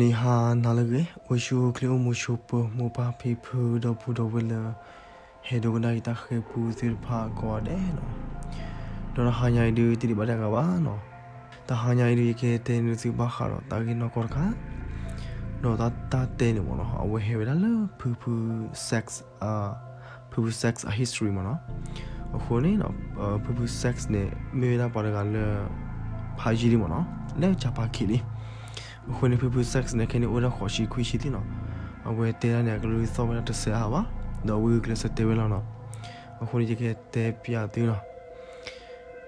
နံၤဟါနၤလၢအဂ့ၤ, အိၣ်ဆူၣ်အိၣ်ချ့အိၣ်မူဆိးပၢၤ မိၢ်ပၢ်ဖံဖုဒီပုၢ်ဒီဝဲၢ်လၢ ဟဲဒိကနၣ်က့ၤတၢ်ဃဲၤပူသ့ၣ်တဖၣ်ကိးဂၤဒဲးလီၤ. ဒီးတဟါညါအံၤဒုး တဒံးဘၣ်တဂၤဘၣ်နီၤ. တဟါညါအံၤဒုး ယကတဲန့ၢ်သုဘၣ်ဃးဒီးတၢ်ဂ့ၢ်နီၢ်ကီၢ်တခါ, ဒီးတၢ်တဲန့ၣ်မ့ၢ်နီၤ အဝဲဟဲဝဲဒၣ်လၢဖုဖု sex ဖုဖု sex အ history မ့ၢ်နီၤ. အဃိန့ၣ် ဖုဖု sex န့ၣ် မ့ၢ်ဝဲဒၣ်ပှၤတဂၤလၢ ဖးယံာ်လံမ့ၢ်နီၤ, လၢကၠၤပၤခံးလံ. အဃိန့ၣ် ဖုဖု sex န့ၣ် ခဲန့ၣ်အိၣ်ဝဲဒၣ်ဃိးဆံခွံဆံလံနီၤ. အဝဲတဲဒၣ်န့ၣ် အကလုၢ်သီၣ်ဝဲဒၣ်တစဲးအါဘၣ်, ဒီးအဝဲဂုာ်ကျဲးစၢးတဲဝဲလီၤနီၤ. အဃိန့ၣ် ယကတဲပျးသုနီၤ.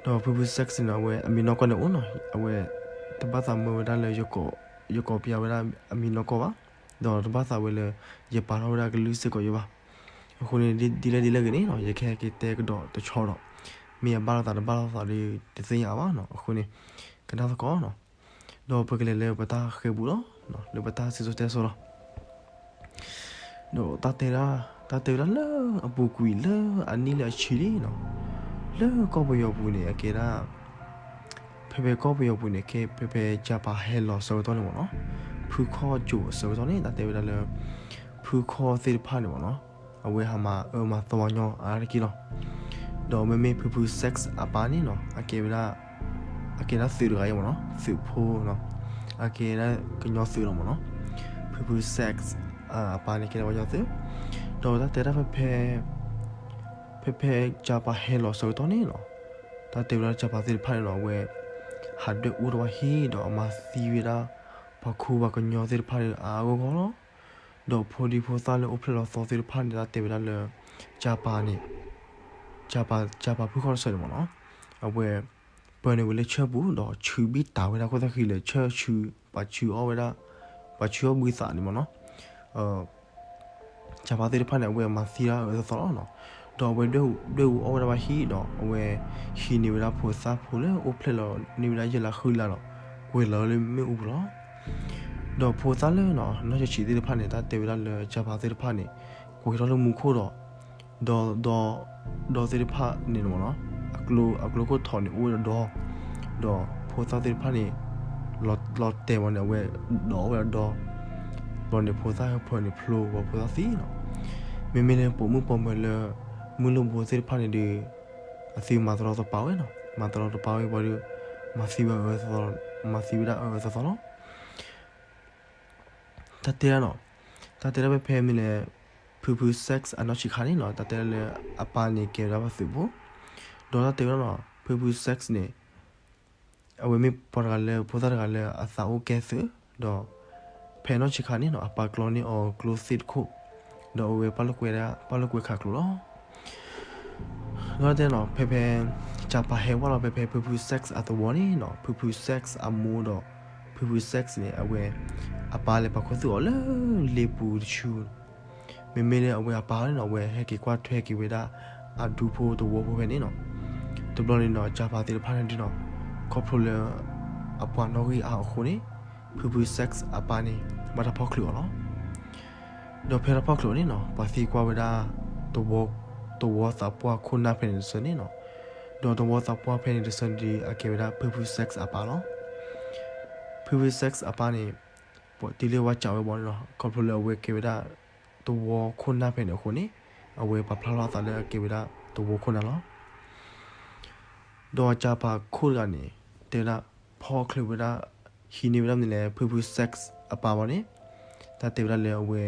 ဒီးဖုဖု sex န့ၣ် အဝဲအမံၤနီၢ်ကီၢ်န့ၣ်အိၣ်နီၤ, အဝဲတဘၣ်သးမၢဝဲဒၣ်လၢ ယကိးပျးဝဲဒၣ်အမံၤနီၢ်ကီၢ်ဘၣ်, ဒီးတဘၣ်သးဝဲလၢ ယပာ်ထီၣ်ဝဲဒၣ်ကလုၢ်စ့ၢ်ကီးယဘၣ်. အဃိန့ၣ် ဒ်လဲၣ်ဒ်လဲၣ်ဂ့ၤန့ၣ်နီၤ ယကဟဲက့ၤတဲကဒီးတဆီဒီး မ့ၢ်အဘၣ်လိာ်သးတဘၣ်လိာ်သးဒီး တသ့ၣ်ညါအါဘၣ်နီၤ. အဃိန့ၣ် ကနၣ်သကိးနီၤ. ဒီးပကလဲၤလၢပတၢ်ဃဲၤပူၤလီၤ, လၢပတၢ်စံၣ်စိၤတဲစိၤလီၤ. ဒီးတၢ်တဲဒၣ်, တၢ်တဲဝဲဒၣ်လၢအပူၤကွံာ်လၢအနံၣ်လၢအဆံလံနီၤ, လၢကီၢ်ပယီၤပူၤန့ၣ် အကဲဒၣ် ဖဲဖဲကီၢ်ပယီၤပူၤန့ၣ် ကဲဖဲဖဲကၠၤပၤဟဲလီၤအဆၢကတီၢ်န့ၣ်မ့ၢ်နီၤ, ဖုခီၣ်ကၠိအဆၢကတီၢ်န့ၣ် တၢ်တဲဝဲဒၣ်လၢ ဖုခီၣ်သ့ၣ်တဖၣ်န့ၣ်မ့ၢ်နီၤ, အဝဲဟးမၤအၢမၤသီပှၤကညီအါတက့ၢ်လီၤ. ဒီးမ့မ့ၢ်ဖုဖု sex အပၢ်န့ၣ်နီၤ အကဲဝဲဒၣ် အကဲဒၣ်သုးတဂၤအံၤမ့ၢ်နီၤ, သုးဖိနီၤ, အကဲဒၣ်ကညီသုးလီၤမ့ၢ်နီၤ. ဖုဖု sex အပၢ်န့ၣ် ကဲဒၣ်ပှၤကညီသုး. ဒီးတၢ်တဲဒၣ်ဖဲဖဲ ဖဲဖဲကၠၤပၤဟဲလီၤအဆၢကတီၢ်န့ၣ်နီၤ, တၢ်တဲဝဲဒၣ်ကၠၤပၤသ့ၣ်တဖၣ်န့ၣ်နီၤ အဝဲ ဟးဒွဲၣ်အူထီၣ်ဝဲဟံၣ်ဒီးအမၤသံဝဲဒၣ် ပှၤခူပှၤကညီသ့ၣ်တဖၣ်န့ၣ်အါအါဂီၢ်ဂီၢ်လီၤ. ဒီးဖိဒံဖိသၣ်လၢအိၣ်ဖျဲၣ်လီၤသီသ့ၣ်တဖၣ်န့ၣ် တၢ်တဲဝဲဒၣ်လၢ ကၠၤပၤန့ၣ် ကၠၤပၤဖုခီၣ်တစၢန့ၣ်မ့ၢ်နီၤ, အဝဲ ပၢနုာ်ဝဲလၢဆၢပူၤ ဒီးဆူးဘံၣ်တၢ်ဝဲဒၣ်ခိၣ်သၣ်ဃံလၢာ် ဆၢဆူး ပှၤဆူးအီၣ်ဝဲဒၣ် ပှၤဆူးအီၣ်ဘှံးသးန့ၣ်မ့ၢ်နီၤ. ကၠၤပၤသ့ၣ်တဖၣ်န့ၣ် အဝဲမၤသံဒၣ်အၢသီသီလီၤနီၤ. ဒီးအဝဲဒွဲၣ်အူအီၣ်ဝဲဒၣ်ဘၣ်ဟံၣ်ဒီး အဝဲဟံးန့ၢ်ဝဲဒၣ်ဖိသၣ်ဖိလၢအိၣ်ဖျဲၣ်လီၤန့ၢ်ဝဲဒၣ်ယဲၢ်လါဃုလါဒီး ကွဲးလီၤလၢမ့ၣ်အူပူၤလီၤ. ဒီးဖိသၣ်လၢနီၢ်ဆံးဆံးသ့ၣ်တဖၣ်န့ၣ် တၢ်တဲဝဲဒၣ်လၢကၠၤပၤသ့ၣ်တဖၣ်န့ၣ် ကွဲးထီၣ်လၢမူခိၣ်ဒီး ဒီး ဒီး ဒီးသ့ၣ်တဖၣ်န့ၣ်မ့ၢ်နီၤ, အကျိ အကျိခိၣ်ထီးန့ၣ် အိၣ်ဝဲဒီးဒီ, ဒီးဖိသၣ်သ့ၣ်တဖၣ်န့ၣ် လီၤတဲာ်ဝဲန့ၣ် အဝဲဒီးအိၣ်ဝဲဒီးဒီ, ဒီးန့ၣ်ဖိသၣ်ဟၢဖၢန့ၣ် ဖျိဝဲဖိသၣ်သံနီၤ. မ့မ့ၢ်လၢပိာ်မုၣ်ပိာ်မၢၤလၢ မုၢ်လိၣ်ဘိသ့ၣ်တဖၣ်န့ၣ်ဒီး အသုမၤတရီတပါဝဲနီၤ, မၤတရီတပါဝဲပှၤဒီး မၤသံဝဲအၢသီသီ, မၤသံဝဲဒၣ်အၢအၢသီသီလီၤ. တၢ်တဲဒၣ်နီၤ, တၢ်တဲဒၣ်ဖဲဖဲမ့ၢ်လဲၣ်, ဖုဖု sex အနီၢ်ဆံးခါန့ၣ်နီၤ, တၢ်တဲဒၣ်လၢအပၢ်န့ၣ်ကဲဝဲဒၣ်ပှၤသုးဖိ, ဒီးတၢ်တဲဝဲဒၣ်နီၤ, ဖုဖု sex န့ၣ် အဝဲမ့ၢ်ပှၤတဂၤလၢ ဖိသၣ်တဂၤလၢအသးအိၣ်ကဲသုး, ဒီး ဖဲအနီၢ်ဆံးခါန့ၣ်နီၤ အပၢ်ကျီန့ၢ်အီၤကျိသ့ၣ်တခိၣ်, ဒီးအဝဲပာ်လိာ်ကွဲဒၣ် ပာ်လိာ်ကွဲခးကျိလီၤ. ဒီးတဲနီၤ ဖဲဖဲ ကၠၤပၤဟဲဝဲလီၤ ဖဲဖဲဖုဖု sex အသဝီန့ၣ်နီၤ ဖုဖု sex အမိၢ်ဒီး ဖုဖု sex န့ၣ် အဝဲ အပၢ်လဲၤပာ်ခူသူၣ်အီၤလၢလ့ပူၤတဆူ မ့မ့ၢ်လၢအဝဲအပၢ်န့ၣ်နီၤ အဝဲဟဲက့ၤကွၢ်ထွဲက့ၤဝဲဒၣ် အဒူဖိသဝီဖိဖဲန့ၣ်နီၤ. တဘျီန့ၣ်နီၤ ကၠၤပၤသ့ၣ်တဖၣ်န့ၣ်ဒုးနီၤ ခီဖျိလၢ အပှၤနီၣ်ဂံၢ်အါအဃိန့ၣ် ဖုဖု sex အပၢ်န့ၣ် ဘၣ်တၢ်ဖီၣ်ချုးအီၤလီၤ. ဒီးဖဲတၢ်ဖီၣ်ချုးအီၤန့ၣ်နီၤ ပှၤသံကွၢ်ဝဲဒၣ် သဝီသးပှၢ်ခိၣ်နၢ်ဖဲန့ၣ်တဆၢန့ၣ်နီၤ. ဒီးသဝီသးပှၢ်ဖဲန့ၣ်တဆၢဒုး အကဲဝဲဒၣ်ဖုဖု sex အပၢ်လီၤ. ဖုဖု sex အပၢ်န့ၣ် ပှၤတံၤလၢဝဲကးဝဲဘီန့ၣ်နီၤ ခီဖျိလၢအဝဲကဲဝဲဒၣ် သဝီခိၣ်နၢ်ဖဲန့ၣ်အဃိန့ၣ် အဝဲပာ်ဖျါလီၤအသးလၢအကဲဝဲဒၣ်သဝီခိၣ်နၢ်လီၤ. ဒီးကၠၤပၤခိၣ်တဂၤန့ၣ် တဲဝဲဒၣ် ဖီၣ်ချုးဝဲဒၣ် ဟံးန့ၢ်ဝဲဒၣ်မနုၤလဲၣ် ဖုဖု sex အပၢ်ဘီန့ၣ် တၢ်တဲဝဲဒၣ်လၢအဝဲ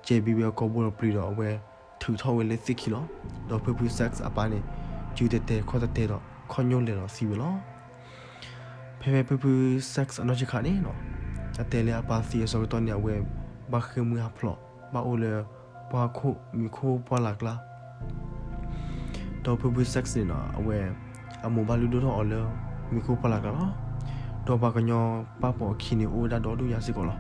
ကဲဘံဝဲအကိာ်ဘိဒီးပျံၤဒီးအဝဲထုးထီၣ်ဝဲလၢသ့ၣ်ခံလီၤ. ဒီးဖုဖု sex အပၢ်န့ၣ် စုတဲာ်တဲာ်ခီၣ်တဲာ်တဲာ်ဒီး ခီၣ်ညိၣ်လဲၤဒီးသံဝဲလီၤ. ဖဲဖဲဖုဖု sex အနီၢ်ဆံးခါန့ၣ်နီၤ အတဲလၢအပၢ်သံအဆၢကတီၢ်န့ၣ် အဝဲဘၣ်ဃ့ၢ်မှံဟးဖျိး ဘၣ်အိၣ်လၢ ပှၢ်ခိၣ်မံခိၣ်ပှၢ်လၢ်ကျါ ဒီးဖုဖု sex န့ၣ်နီၤ အဝဲ အမိၢ်ဘၣ်လုၢ်ဒိၣ်ထီၣ်အီၤလၢ မံခိၣ်ပှၢ်လၢ်ကျါလီၤ. ဒီးပှၤကညီပာ်ဖှိၣ်အခံန့ၣ် အိၣ်ဝဲဒၣ်ဒီဒူၣ်ညါစ့ၢ်ကီးလီၤ.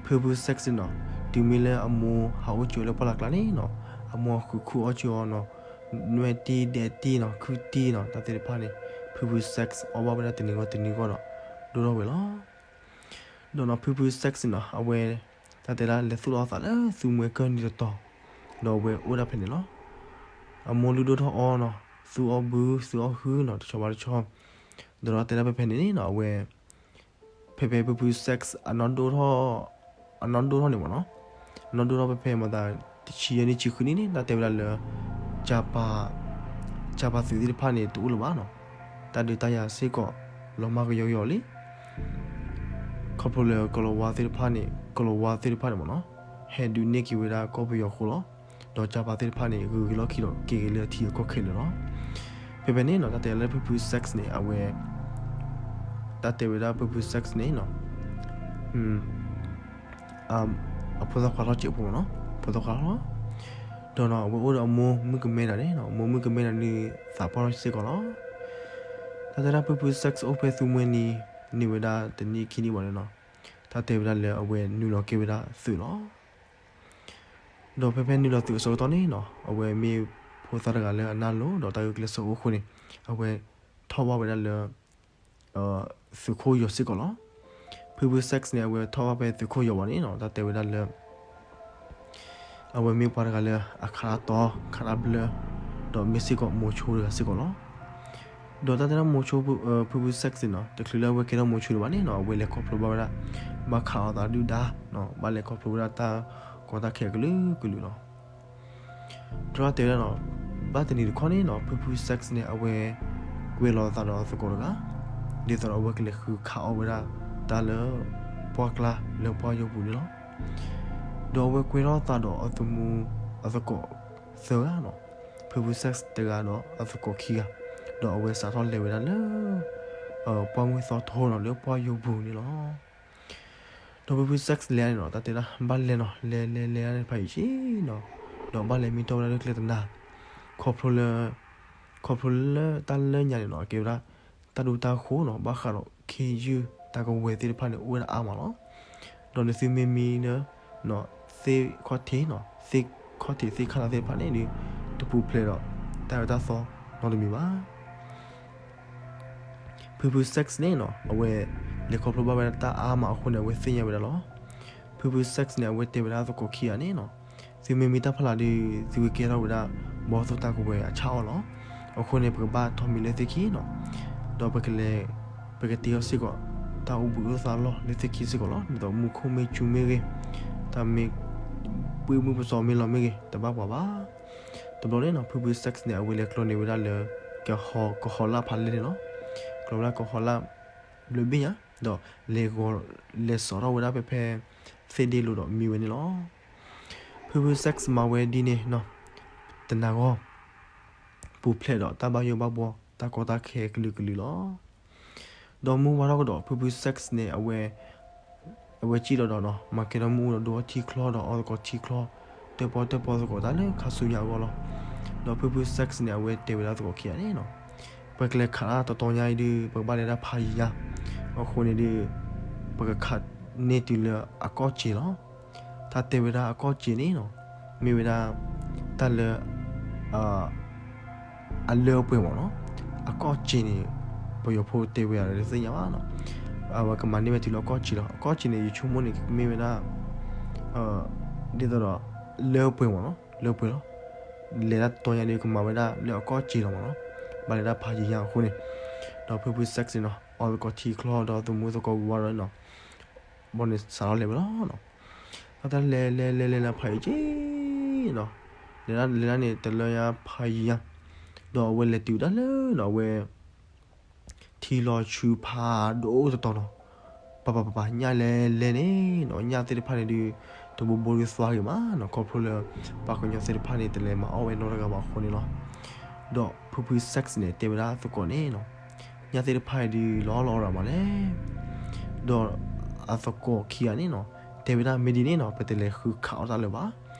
ဖုဖု sex န့ၣ်နီၤ တုၤမ့ၢ်လၢအမိၢ်ဟးအိၣ်ကၠိလၢပှၢ်လၢ်ကျါန့ၣ်နီၤ အမိၢ်ဃုာ်ခူၣ်အီၣ်ကၠိအီၤနီၤ နွဲၣ်တံၢ်ဒဲးတံၢ်နီၤ ခုၣ်တံၢ်နီၤ တၢ်သ့ၣ်တဖၣ်န့ၣ် ဖုဖု sex အီၣ်ဘၣ်ဝဲဒၣ်တနံၤဂီၢ်တနံၤဂီၢ်ဒီး ဒိၣ်ထီၣ်ဝဲလီၤ. ဒီးနီၤ ဖုဖု sex န့ၣ်နီၤ အဝဲ တၢ်တဲဒၣ်လဲၤသူၣ်လီၤအသးလၢသူမှဲကၢၢ်နံၤတတီၤ ဒီးအဝဲအိၣ်ဒၣ်ဖဲန့ၣ်လီၤ. အမိၢ်လုၢ်ဒိၣ်ထီၣ်အီၤနီၤ သူၣ်အီၣ်ဘု သူၣ်အီၣ်ဟုနီၤ တဆီဘၣ်တဆီ ဒီးနီၤတဲဒၣ်ဖဲဖဲန့ၣ်န့ၣ်နီၤ အဝဲ ဖဲဖဲဖုဖု sex အနီၢ်ဒိၣ်ထီၣ် အနီၢ်ဒိၣ်ထီၣ်န့ၣ်မ့ၢ်နီၤ, အနီၢ်ဒိၣ်ထီၣ်ဖဲဖဲမၤသး တဆံယဲၢ်နံၣ်ဆံဃုနံၣ်န့ၣ် တၢ်တဲဝဲဒၣ်လၢ ကၠၤပၤသုးသ့ၣ်တဖၣ်န့ၣ် တအိၣ်လၢၤဘၣ်နီၤ, တၢ်ဒုးတၢ်ယၤစ့ၢ်ကီး လီၤမၢ်ကယီကယီလံ ခီဖျိလၢကီၤလၤဝါသ့ၣ်တဖၣ်န့ၣ် ကီၤလၤဝါသ့ၣ်တဖၣ်န့ၣ်မ့ၢ်နီၤ, ဟဲဒုးန့ၢ်က့ၤဝဲဒၣ်ကီၢ်ပယီၤဃိလီၤ. ဒီးကၠၤပၤသ့ၣ်တဖၣ်န့ၣ် ဂုၤက့ၤလီၢ်ခံဒီးက့ၤက့ၤလၢအထံအကီၢ်ခဲလၢာ်လီၤ. ဖဲဖဲန့ၣ်နီၤ တၢ်တဲလၢဖုဖု sex န့ၣ် အဝဲ တၢ်တဲဝဲဒၣ်ဖုဖု sex န့ၣ်နီၤ အဖိသၣ်ခွါထီၣ်စဲးဖိမ့ၢ်နီၤ, ဖိသၣ်ခွါထီၣ်လီၤ. ဒီးနီၤ အဝဲအိၣ်ဒီးအမိၢ်မုၣ်ကမဲတၢ်န့ၣ်နီၤ, မိၢ်မုၣ်ကမဲတၢ်န့ၣ် သးပှၢ်ထီၣ်စ့ၢ်ကီးလီၤ. တၢ်တဲဒၣ်ဖုဖု sex အိၣ်ဖဲသူမှဲနံၤ န့ၢ်ဝဲဒၣ်တနံၣ်ခံနံၣ်ဘၣ်န့ၣ်နီၤ, တၢ်တဲဝဲဒၣ်လၢအဝဲနုာ်လီၤကဲဝဲဒၣ်သုးလီၤ. ဒီးဖဲဖဲနုာ်လီၤသုးအဆၢကတီၢ်န့ၣ်နီၤ, အဝဲမ့ၢ်ဖိသၣ်တဂၤလၢအနၢ်လိၤ ဒီးတၢ်ဂုာ်ကျဲးစၢးအိၣ်အဃိန့ၣ်, အဝဲထီၣ်ဘၣ်ဝဲဒၣ်လၢ သုးခိၣ်ယီၤစ့ၢ်ကီးလီၤ. ဖုဖု sex န့ၣ် အဝဲထီၣ်ဘၣ်ဖဲသုးခိၣ်ယီၤဘၣ်န့ၣ်နီၤ, တၢ်တဲဝဲဒၣ်လၢ အဝဲမ့ၢ်ပှၤတဂၤလၢအခးတၢ်တီ ခးတၢ်ဘျၢ, ဒီးမ့ၢ်စ့ၢ်ကီးမိၤဆိတဂၤစ့ၢ်ကီးလီၤ. ဒီးတၢ်တဲဒၣ်မိၤဆိ ဖုဖု sex န့ၣ်နီၤ, တချုးလၢအဝဲကဲထီၣ်မိၤဆိဒံးဘၣ်န့ၣ်နီၤ, အဝဲလဲၤခီဖျိဘၣ်ဝဲဒၣ် ဘၣ်ခးအီၣ်သးဒုၣ်ဒါ, ဘၣ်လဲၤခီဖျိဝဲဒၣ်တၢ်ကီတၢ်ခဲကလုာ်ကလုာ်လီၤ. တြီတဲဝဲဒၣ်နီၤ, ဘၣ်တနံၤတခီန့ၣ်နီၤ, ဖုဖု sex န့ၣ် အဝဲကွဲးလီၤသးဒီးအသကိးတဂၤ, ဒ်သိးဒီးအဝဲကလဲၤဃုခးအီၣ်ဝဲဒၣ် တၢ်လၢပှၢ်ကျါလၢပှၢ်ယိာ်ပူၤန့ၣ်လီၤ. ဒီးအဝဲကွဲးထီၣ်သးဒီးအသမူအသကိးသၢဂၤနီၤ, ဖုဖု sex တဂၤဒီး အသကိးခံဂၤ, ဒီးအဝဲစးထီၣ်လဲၤဝဲဒၣ်လၢ ပှၢ်မုၢ်သီထိနီၤ, လၢပှၢ်ယိာ်ပူၤန့ၣ်လီၤ. ဒီးဖုဖု sex လဲၤန့ၣ်နီၤ, တၢ်တဲဒၣ် ဘၣ်လဲၤနီၤ, လဲၤလဲၤလဲၤဒၣ်န့ၣ်ဖးယံာ်နီၤ, ဒီးဘၣ်လဲၤမံတီၢ်ဝဲဒၣ်လၢကျဲတနၤ, ခီဖျိလၢ ခီဖျိလၢတၢ်လၢညါန့ၣ်နီၤ, ကဲဝဲဒၣ် တၢ်ဒိတၢ်ဃိၤနီၤ, ဘၣ်ဃးဒီးခ့ယုၢ်တၢ်ကဝဲၤသ့ၣ်တဖၣ်န့ၣ် အိၣ်ဝဲဒၣ်အါမးလီၤ. ဒီးနသုမ့ၢ်မံလၢ သ့ၣ်ခီၣ်ထံးနီၤ, သ့ၣ်ခီၣ်ထံးသ့ၣ်ခါလၢ်သ့ၣ်တဖၣ်န့ၣ်ဒီး တပူၤဖျဲးဒီးတၢ်အၢတၢ်သီနီတမံၤဘၣ်. ဖုဖု sex န့ၣ်နီၤ, အဝဲလဲၤခီဖျိဘၣ်ဝဲဒၣ်တၢ်အါမးအဃိန့ၣ် အဝဲသ့ၣ်ညါဝဲဒၣ်လီၤ. ဖုဖု sex န့ၣ် အဝဲတဲဝဲဒၣ်အသကိးခံဂၤန့ၣ်နီၤ, သုမ့ၢ်မံတၢ်ဖီလာ်ဒီး သုကကဲထီၣ်ဝဲဒၣ် ဘီၣ်သိၣ်တၢ်ကဝဲၤအဆၣ်အီၣ်လီၤ. အဃိန့ၣ် ပကဘၣ်ထီၣ်မံလၢသ့ၣ်ခံနီၤ, ဒီးပကလဲၤ ပကတ့အီၤစ့ၢ်ကီး တၢ်အိၣ်ဘှံးအိၣ်သါလီၢ်လၢသ့ၣ်ခံစ့ၢ်ကီးလီၤ. ဒ်သိးမူခိၣ်မ့ၢ်စူၤမ့ၢ်ဂ့ၤ, တၢ်မ့ၢ် ပှ့ၢ်မုၢ်ပစီမ့ၢ်လီၤမ့ၢ်ဂ့ၤ တဘၣ်ပှၤဘၣ်. တဘျီန့ၣ်နီၤ, ဖုဖု sex န့ၣ် အဝဲလဲၤကျီန့ၢ်ဝဲဒၣ်လၢ ကဟီ ကဟီလၢ်ဖးလဲၢ်န့ၣ်လီၤ. ကျီဝဲဒၣ်ကဟီလၢ်ဘျၢဘ့ၣ်ညါ, ဒီးလဲၤဂီၤ လဲၤစိာ်ထီၣ်ဝဲဒၣ်ဖဲဖဲ သ့ၣ်ဒ့လိၤဒီးမံဝဲန့ၣ်လီၤ. ဖုဖု sex မၤဝဲဒ်န့ၣ်နီၤ, တနၤဂီၢ် ပူၤဖျဲးဒီးတၢ်ဘၣ်ယိၣ်ဘၣ်ဘှီ တၢ်ကီတၢ်ခဲကလုာ်ကလုာ်လီၤ. ဒီးမုၢ်ဝါထီၣ်ကဒီး ဖုဖု sex န့ၣ် အဝဲ အဝဲစံၣ်လီၤဒီးနီၤ, မၤကဲထီၣ်မုၢ်အူဒီးဒိအီၣ်ထံချီဒီးအီသကိးထံချီ, တၢၣ်ပီၣ်တၢၣ်ပီသကိးတၢ်လၢခါဆူညါအဂီၢ်လီၤ. ဒီးဖုဖု sex န့ၣ် အဝဲတဲဝဲဒၣ်သကိးခံဂၤန့ၣ်နီၤ, ပကလဲၤခးတၢ်တတီၤညါအံၤဒီး ပကဘၣ်လဲၤဒၣ်ဖးယံၤညါ, အဃိန့ၣ်ဒီး ပကခးန့ၢ်တုၤလၢအကီၢ်စ့ၤလီၤ. တၢ်တဲဝဲဒၣ်အကီၢ်စ့ၤန့ၣ်နီၤ, မ့ၢ်ဝဲဒၣ် တၢ်လၢ အလၢအပှဲၤမ့ၢ်နီၤ, အကီၢ်စ့ၤန့ၣ် ပယီၤဖိတဲဝဲယၤဒီးတသ့ၣ်ညါဘၣ်နီၤ, အဝဲကမၤန့ၢ်ဝဲတုၤလၢအကီၢ်စ့ၤလီၤ. အကီၢ်စ့ၤန့ၣ် ယဆိကမိၣ်န့ၣ် ကမ့ၢ်ဝဲဒၣ် ဒ်သိးဒီး လၢပှဲၤမ့ၢ်နီၤ, လၢပှဲၤလီၤ. လဲၤတၢ်တတီၤညါဒီးကမၤဝဲဒၣ်လၢအကီၢ်စ့ၤလီၤမ့ၢ်နီၤ, ဘၣ်လဲၤဒၣ်ဖးယံၤညါအဃိန့ၣ်, ဒီးဖုဖု sex န့ၣ်နီၤ, အီသကိးထံချီဒီးသမူသကိးဝါဒီးနီၤ, ဘီန့ၣ်စးထီၣ်လဲၤဝဲလီၤနီၤ. တၢ်တၢ်လဲၤလဲၤလဲၤလဲၤလၢဖးယံၤက့ၤနီၤ, လဲၤဒၣ်လဲၤဒၣ်န့ၣ် တလၢညါဖးယံၤညါ, ဒီးအဝဲလဲၤတုၤဒၣ်လၢနီၤ အဝဲ ထံလီၤဆူဖးဒိၣ်တတီၤနီၤ, ပၤပၤပၤပၤ ညၣ်လဲၤလဲၤန့ၣ်နီၤ, ညၣ်သ့ၣ်တဖၣ်န့ၣ်ဒီး တဘိဘိဒုးသွါဂ့ၤမးနီၤ, ခီဖျိလၢ ပှၤကညီသ့ၣ်တဖၣ်န့ၣ် တလဲၤမၤအီၣ်ဝဲနီတဂၤဘၣ်အဃိန့ၣ်လီၤ. ဒီးဖုဖု sex န့ၣ် တဲဝဲဒၣ်အသကိးန့ၣ်နီၤ, ညၣ်သ့ၣ်တဖၣ်အံၤဒုး လီၤအီၣ်လီၤအီရၤမးလဲၣ်. ဒီးအသကိးခံဂၤန့ၣ်နီၤ, တဲဝဲဒၣ်မ့ၢ်ဒ်န့ၣ်နီၤ, ပတလဲၤဃုခးအီၣ်တၢ်လၢၤဘၣ်,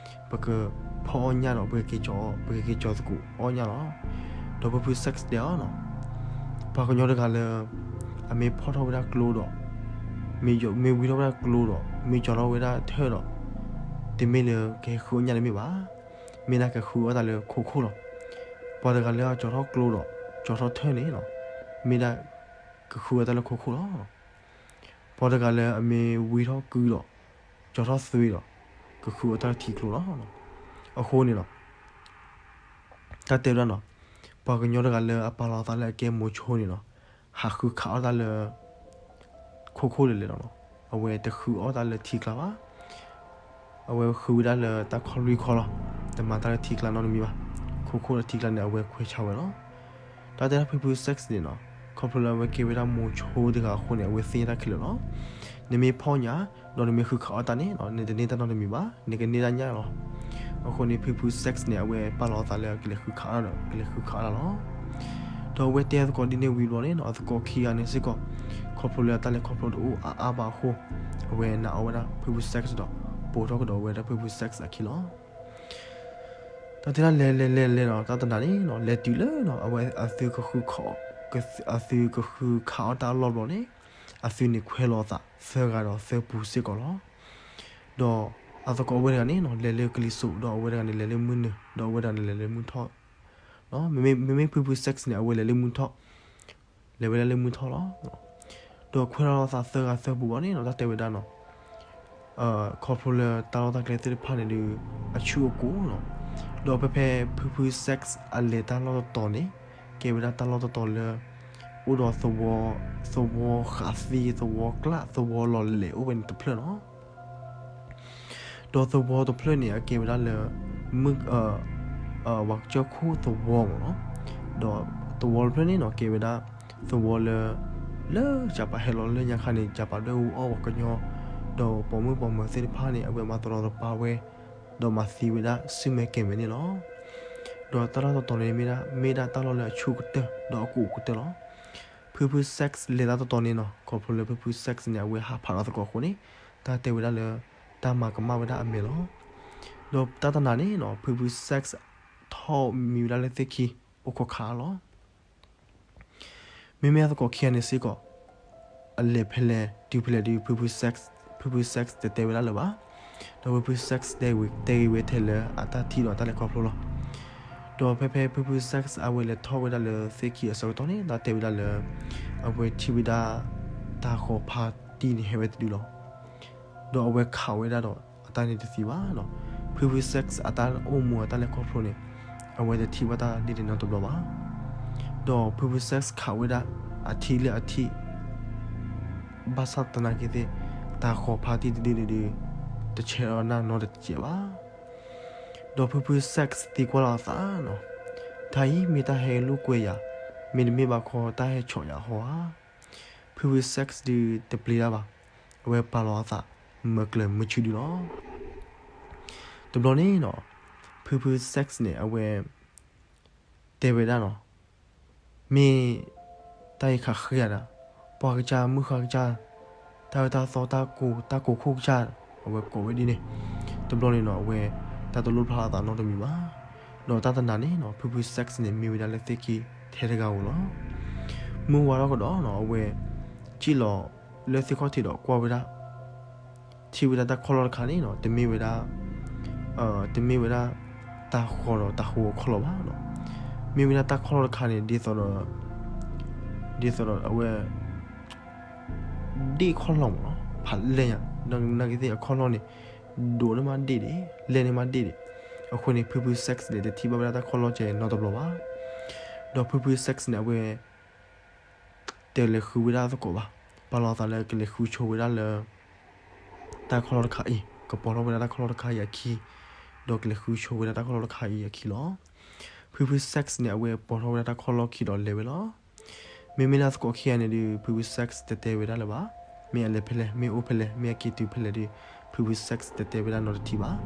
ပကဖီၣ်အီၣ်ညၣ်ဒီး ပကက့ၤကၠီ, ပကက့ၤကၠီသကိးအီၣ်ညၣ်လီၤ. ဒီးဖုဖု sex တဲအီၤနီၤ, ပှၤကညီတဂၤလၢ အမ့ၢ်ဖီၣ်ထီၣ်ဝဲဒၣ်ကျိဒီး မ့ၢ်ဝံထီၣ်ဝဲဒၣ်ကျိဒီး မ့ၢ်ကၠီထီၣ်ဝဲဒၣ်ထၢၣ်ဒီး တမ့ၢ်လၢကဟဲဃုအီၣ်ညၣ်တမ့ၢ်ဘၣ်, မ့ၢ်ဒၣ်ကဃုအီၣ်တၢ်လၢခိခိၣ်လီၤ. ပှၤတဂၤလၢအကၠီထီၣ်ကျိဒီး ကၠီထီၣ်ထၢၣ်န့ၣ်နီၤ, မ့ၢ်ဒၣ်ကဃုအီၣ်တၢ်လၢခိခိၣ်လီၤ. ပှၤတဂၤလၢအမ့ၢ်ဝံထီၣ်ကုဒီး ကၠီထီၣ်သွ့ဒီး ကဃုအီၣ်တၢ်လၢထံကျိလီၤ. အဃိန့ၣ်နီၤ တၢ်တဲဝဲဒၣ်နီၤ, ပှၤကညီတဂၤလၢအပာ်လီၤသးလၢအကဲမိၤဆိန့ၣ်နီၤ, ဟးဃုခးအီၣ်တၢ်လၢ ခိခိၣ်လဲၤလဲၤလီၤနီၤ. အဝဲတဃုအီၣ်တၢ်လၢထံကျါဘၣ်. အဝဲဃုဝဲဒၣ်လၢတၢ်ခီလွံၢ်ခီလီၤ. တမၤတၢ်လၢထံကျါနီတမံၤဘၣ်. ခိခိၣ်ဒီးထံကျါန့ၣ် အဝဲခွဲးဆါဝဲလီၤ. တၢ်တဲဒၣ်ဖုဖု sex န့ၣ်နီၤ, ခီဖျိလၢအဝဲကဲဝဲဒၣ်မိၤဆိတဂၤအဃိန့ၣ် အဝဲသ့ၣ်ညါတၢ်ခဲလၢာ်လီၤ. နမ့ၢ်ဖီၣ်ညါ ဒီးနမ့ၢ်ဃုခးအီၣ်တၢ်န့ၣ်နီၤ, နတန့ၢ်တၢ်နီတမံၤဘၣ်, နကန့ၢ်တၢ်ညၣ်လီၤ. အဃိန့ၣ် ဖုဖု sex န့ၣ် အဝဲပာ်လီၤအသးလၢကလဲၤဃုခးအီၣ်ဒီး ကလဲၤဃုခးအီၣ်တၢ်လီၤ. ဒီးအဝဲတဲအသကိးဒ်န့ၣ်ဝံၤဘျီန့ၣ်နီၤ, အသကိးခံဂၤန့ၣ်စ့ၢ်ကီး ခီဖျိလၢတၢ်လဲၤခီဖျိတအိၣ်အါအါဘၣ်အဃိ အဝဲနာ်အီၣ်ဝဲဒၣ်ဖုဖု sex ဒီး ပိာ်ထီၣ်ကဒီးဝဲဒၣ်ဖုဖု sex အခံလီၤ. တၢ်တဲဒၣ်လဲၤလဲၤလဲၤလဲၤနီၤ, တၢ်တနၤန့ၣ်နီၤ, လဲၤတုၤလၢနီၤ, အဝဲအသုကဃုခး, အသုကဃုခးအီၣ်တၢ်အလီၢ်ဘျီန့ၣ် အသုန့ၣ်ခွဲးလီၤအသးသၢဂၤဒီးသၢပူၤစ့ၢ်ကီးလီၤ. ဒီးအသကိးအဝဲတဂၤန့ၣ်နီၤ, လဲၤလၢကလံၤစိး, ဒီးအဝဲတဂၤန့ၣ်လဲၤလၢမုၢ်နုာ်, ဒီးအဝဲတဂၤန့ၣ်လဲၤလၢမုၢ်ထီၣ်. မ့မ့ၢ်ဖုဖု sex န့ၣ် အဝဲလဲၤလၢမုၢ်ထီၣ်, လဲၤဝဲဒၣ်လၢမုၢ်ထီၣ်လီၤ. ဒီးခွဲးလီၤအသးသၢဂၤသၢပူၤဘၣ်န့ၣ်နီၤ, တၢ်တဲဝဲဒၣ်နီၤ, ခီဖျိလၢတၢ်လီၢ်တၢ်ကျဲသ့ၣ်တဖၣ်န့ၣ်ဒီး အဆူၣ်အကိၢ်နီၤ. ဒီးဖဲဖဲဖုဖု sex အလဲၤတၢ်လီၢ်တတီၤန့ၣ် ကဲဝဲဒၣ်တၢ်လီၢ်တတီၤလၢ အိၣ်ဒီးသဝီ, သဝီဃးသံ, သဝီကျၣ်, သဝီလီၤလဲၣ်အိၣ်ဝဲန့ၣ်တဖျၢၣ်နီၤ. ဒီးသဝီတဖျၢၣ်န့ၣ် အကဲဝဲဒၣ်လၢ မုၢ်, ပှၤကစၢၢ်ခိၣ်သဝီမ့ၢ်နီၤ. ဒီးသဝီတဖျၢၣ်န့ၣ်နီၤ ကဲဝဲဒၣ် သဝီလၢ လၢကပာ်ဟဲလီၤလၢညါခါန့ၣ် ကပာ်ဒွဲၣ်အူအီၣ်ပှၤကညီ, ဒီးပိာ်မုၣ်ပိာ်မၢၤသ့ၣ်တဖၣ်န့ၣ် အဝဲမၤတရီတပါဝဲ, ဒီးမၤသံဝဲဒၣ်ဆူၣ်မဲာ်ကဲၤမဲာ်န့ၣ်လီၤ. ဒီးတၢ်လီၢ်တတီၤန့ၣ်မ့ၢ်ဒၣ် မ့ၢ်ဒၣ်တၢ်လီၢ်လၢအဆူၣ်ကတၢၢ် ဒီးအကိၢ်ကတၢၢ်လီၤ. ဖုဖု sex လဲၤတၢ်တတီၤန့ၣ်နီၤ, ခီဖျိလၢဖုဖု sex န့ၣ် အဝဲဟးဖးဒီးသကိးအဃိန့ၣ် တၢ်တဲဝဲဒၣ်လၢ တၢ်မၤကမၣ်ဝဲဒၣ်အမဲာ်လီၤ. ဒီးတၢ်တနၤန့ၣ်နီၤ ဖုဖု sex ထီၣ်မံဝဲဒၣ်လၢသ့ၣ်ခံ အိၣ်ခိးခးအီၣ်လီၤ. မ့မ့ၢ်အသကိးခံဂၤန့ၣ်စ့ၢ်ကီး အလဲၤဖဲလဲၣ်တုၤဖဲလဲၣ်ဒီး ဖုဖု sex, ဖုဖု sex တတဲဝဲဒၣ်လၢၤဘၣ်. ဒီးဖုဖု sex တဲဂ့ၤဝဲထဲလၢအတၢ်ထံၣ်ဒီးတၢ်လဲၤခီဖျိလီၤ. ဒီးဖဲဖဲဖုဖု sex အဝဲလဲၤထီၣ်ဝဲဒၣ်လၢသ့ၣ်ခံအဆၢကတီၢ်န့ၣ် တၢ်တဲဝဲဒၣ်လၢ အဝဲထံၣ်ဝဲဒၣ် တၤဃီၤဖါတံၢ်န့ၣ်ဟဲဝဲတဒုလီၤ. ဒီးအဝဲခးဝဲဒၣ်ဒီးအတၢ်န့ၣ်တသံဘၣ်နီၤ. ဖုဖု sex အတၢ်အိၣ်မူအတၢ်လဲၤခီဖျိန့ၣ် အဝဲတထံၣ်ဘၣ်တၢ်ဒ်န့ၣ်နီတဘျီဘၣ်. ဒီးဖုဖု sex ခးဝဲဒၣ်အထံလၢအထံၣ် ဘၣ်ဆၣ်သနာ်က့သ့ၣ် တၤဃီၤဖါတံၢ်တဒုန့ၣ်ဒီး တဆဲးအီၤနီတစဲးဘၣ်. ဒီးဖုဖု sex သံကွၢ်လီၤအသးနီၤ, တၢ်အံၤမ့ၢ်တၢ်ဟဲလိာ်ကွဲယၤ, မ့တမ့ၢ်ဘၣ်ခီတၢ်ဟဲဆီၣ်ယၤဟီဧါ. ဖုဖု sex ဒုးတပျံၤတၢ်ဘၣ်, အဝဲပာ်လီၤအသး မၤကျၢၤမုာ်ဆူၣ်ဒုလီၤ. တဘျီန့ၣ်နီၤ, ဖုဖု sex န့ၣ် အဝဲ တဲဝဲဒၣ်နီၤ, မ့ၢ်တၢ်အံၤခးဃ့ယၤဒီး ပှၤကစၢ် မုၢ်ဃါကစၢ်, တၢ်အၢတၢ်သီ တၢ်ကိၢ်ခိၣ်ကစၢ်, အဝဲကိးဝဲဒ်န့ၣ်. တဘျီန့ၣ်နီၤ အဝဲတၢ်တလိၣ်ဖျါအသးနီတမံၤဘၣ်. ဒီးတၢ်တနၤန့ၣ်နီၤ ဖုဖု sex န့ၣ် မံဝဲဒၣ်လၢသ့ၣ်ခံထဲတဂၤဧိၤလီၤ. မုၢ်ဝါထီၣ်ကဒီးနီၤ အဝဲ စံၣ်လီၤလၢသ့ၣ်ခီၣ်ထံးဒီးကွၢ်ဝဲဒၣ် ထံၣ်ဝဲဒၣ်တၢ်ခီၣ်လီၢ်တခါန့ၣ်နီၤ တမ့ၢ်ဝဲဒၣ်, တမ့ၢ်ဝဲဒၣ် တၤဃီၤဒီးတၤဃီၤအခီၣ်လီၢ်ဘၣ်နီၤ. မ့ၢ်ဝဲဒၣ်တၢ်ခီၣ်လီၢ်တခါန့ၣ် ဒ်သိးဒီး, ဒ်သိးဒီးအဝဲ ဒ့ၣ်ခီၣ်လီၢ်မ့ၢ်နီၤ ဖးလဲၢ်ညါ, နာ်က့သ့ၣ်အခီၣ်လီၢ်န့ၣ် ဒိၣ်န့ၢ်မးဒ့ၣ်ဒံး, လဲၢ်န့ၢ်မးဒ့ၣ်ဒံး. အဃိန့ၣ် ဖုဖု sex န့ၣ် တထံၣ်ဘၣ်ဝဲဒၣ်တၢ်ခီၣ်လီၢ်ကဲနီတဘျီဘၣ်. ဒီးဖုဖု sex န့ၣ် အဝဲ တဲလဲၤဃုဝဲဒၣ်သကိးဘၣ်, ပာ်လီၤသးလၢကလဲၤဃုဆိဝဲဒၣ်လၢ တၢ်ခီၣ်လီၢ်တခါအံၤ, ကပိာ်ထီၣ်ဝဲဒၣ်တၢ်ခီၣ်လီၢ်တခါအံၤအခံ, ဒီးကလဲၤဃုဆိဝဲဒၣ်တၢ်ခီၣ်လီၢ်တခါအံၤအခံလီၤ. ဖုဖု sex န့ၣ် အဝဲပိာ်ထီၣ်ဝဲဒၣ်တၢ်ခီၣ်လီၢ်ခံဒီးလဲၤဝဲလီၤ. မ့မ့ၢ်လၢအသကိးခံဂၤန့ၣ်ဒီး ဖုဖု sex တတဲဝဲဒၣ်လၢၤဘၣ်. မ့ၢ်အလဲၤဖဲလဲၣ်, မ့ၢ်အိၣ်ဖဲလဲၣ်, မ့ၢ်အက့ၤတုၤဖဲလဲၣ်ဒီး ဖုဖု sex တတဲဝဲဒၣ်နီတထံၣ်ဘၣ်.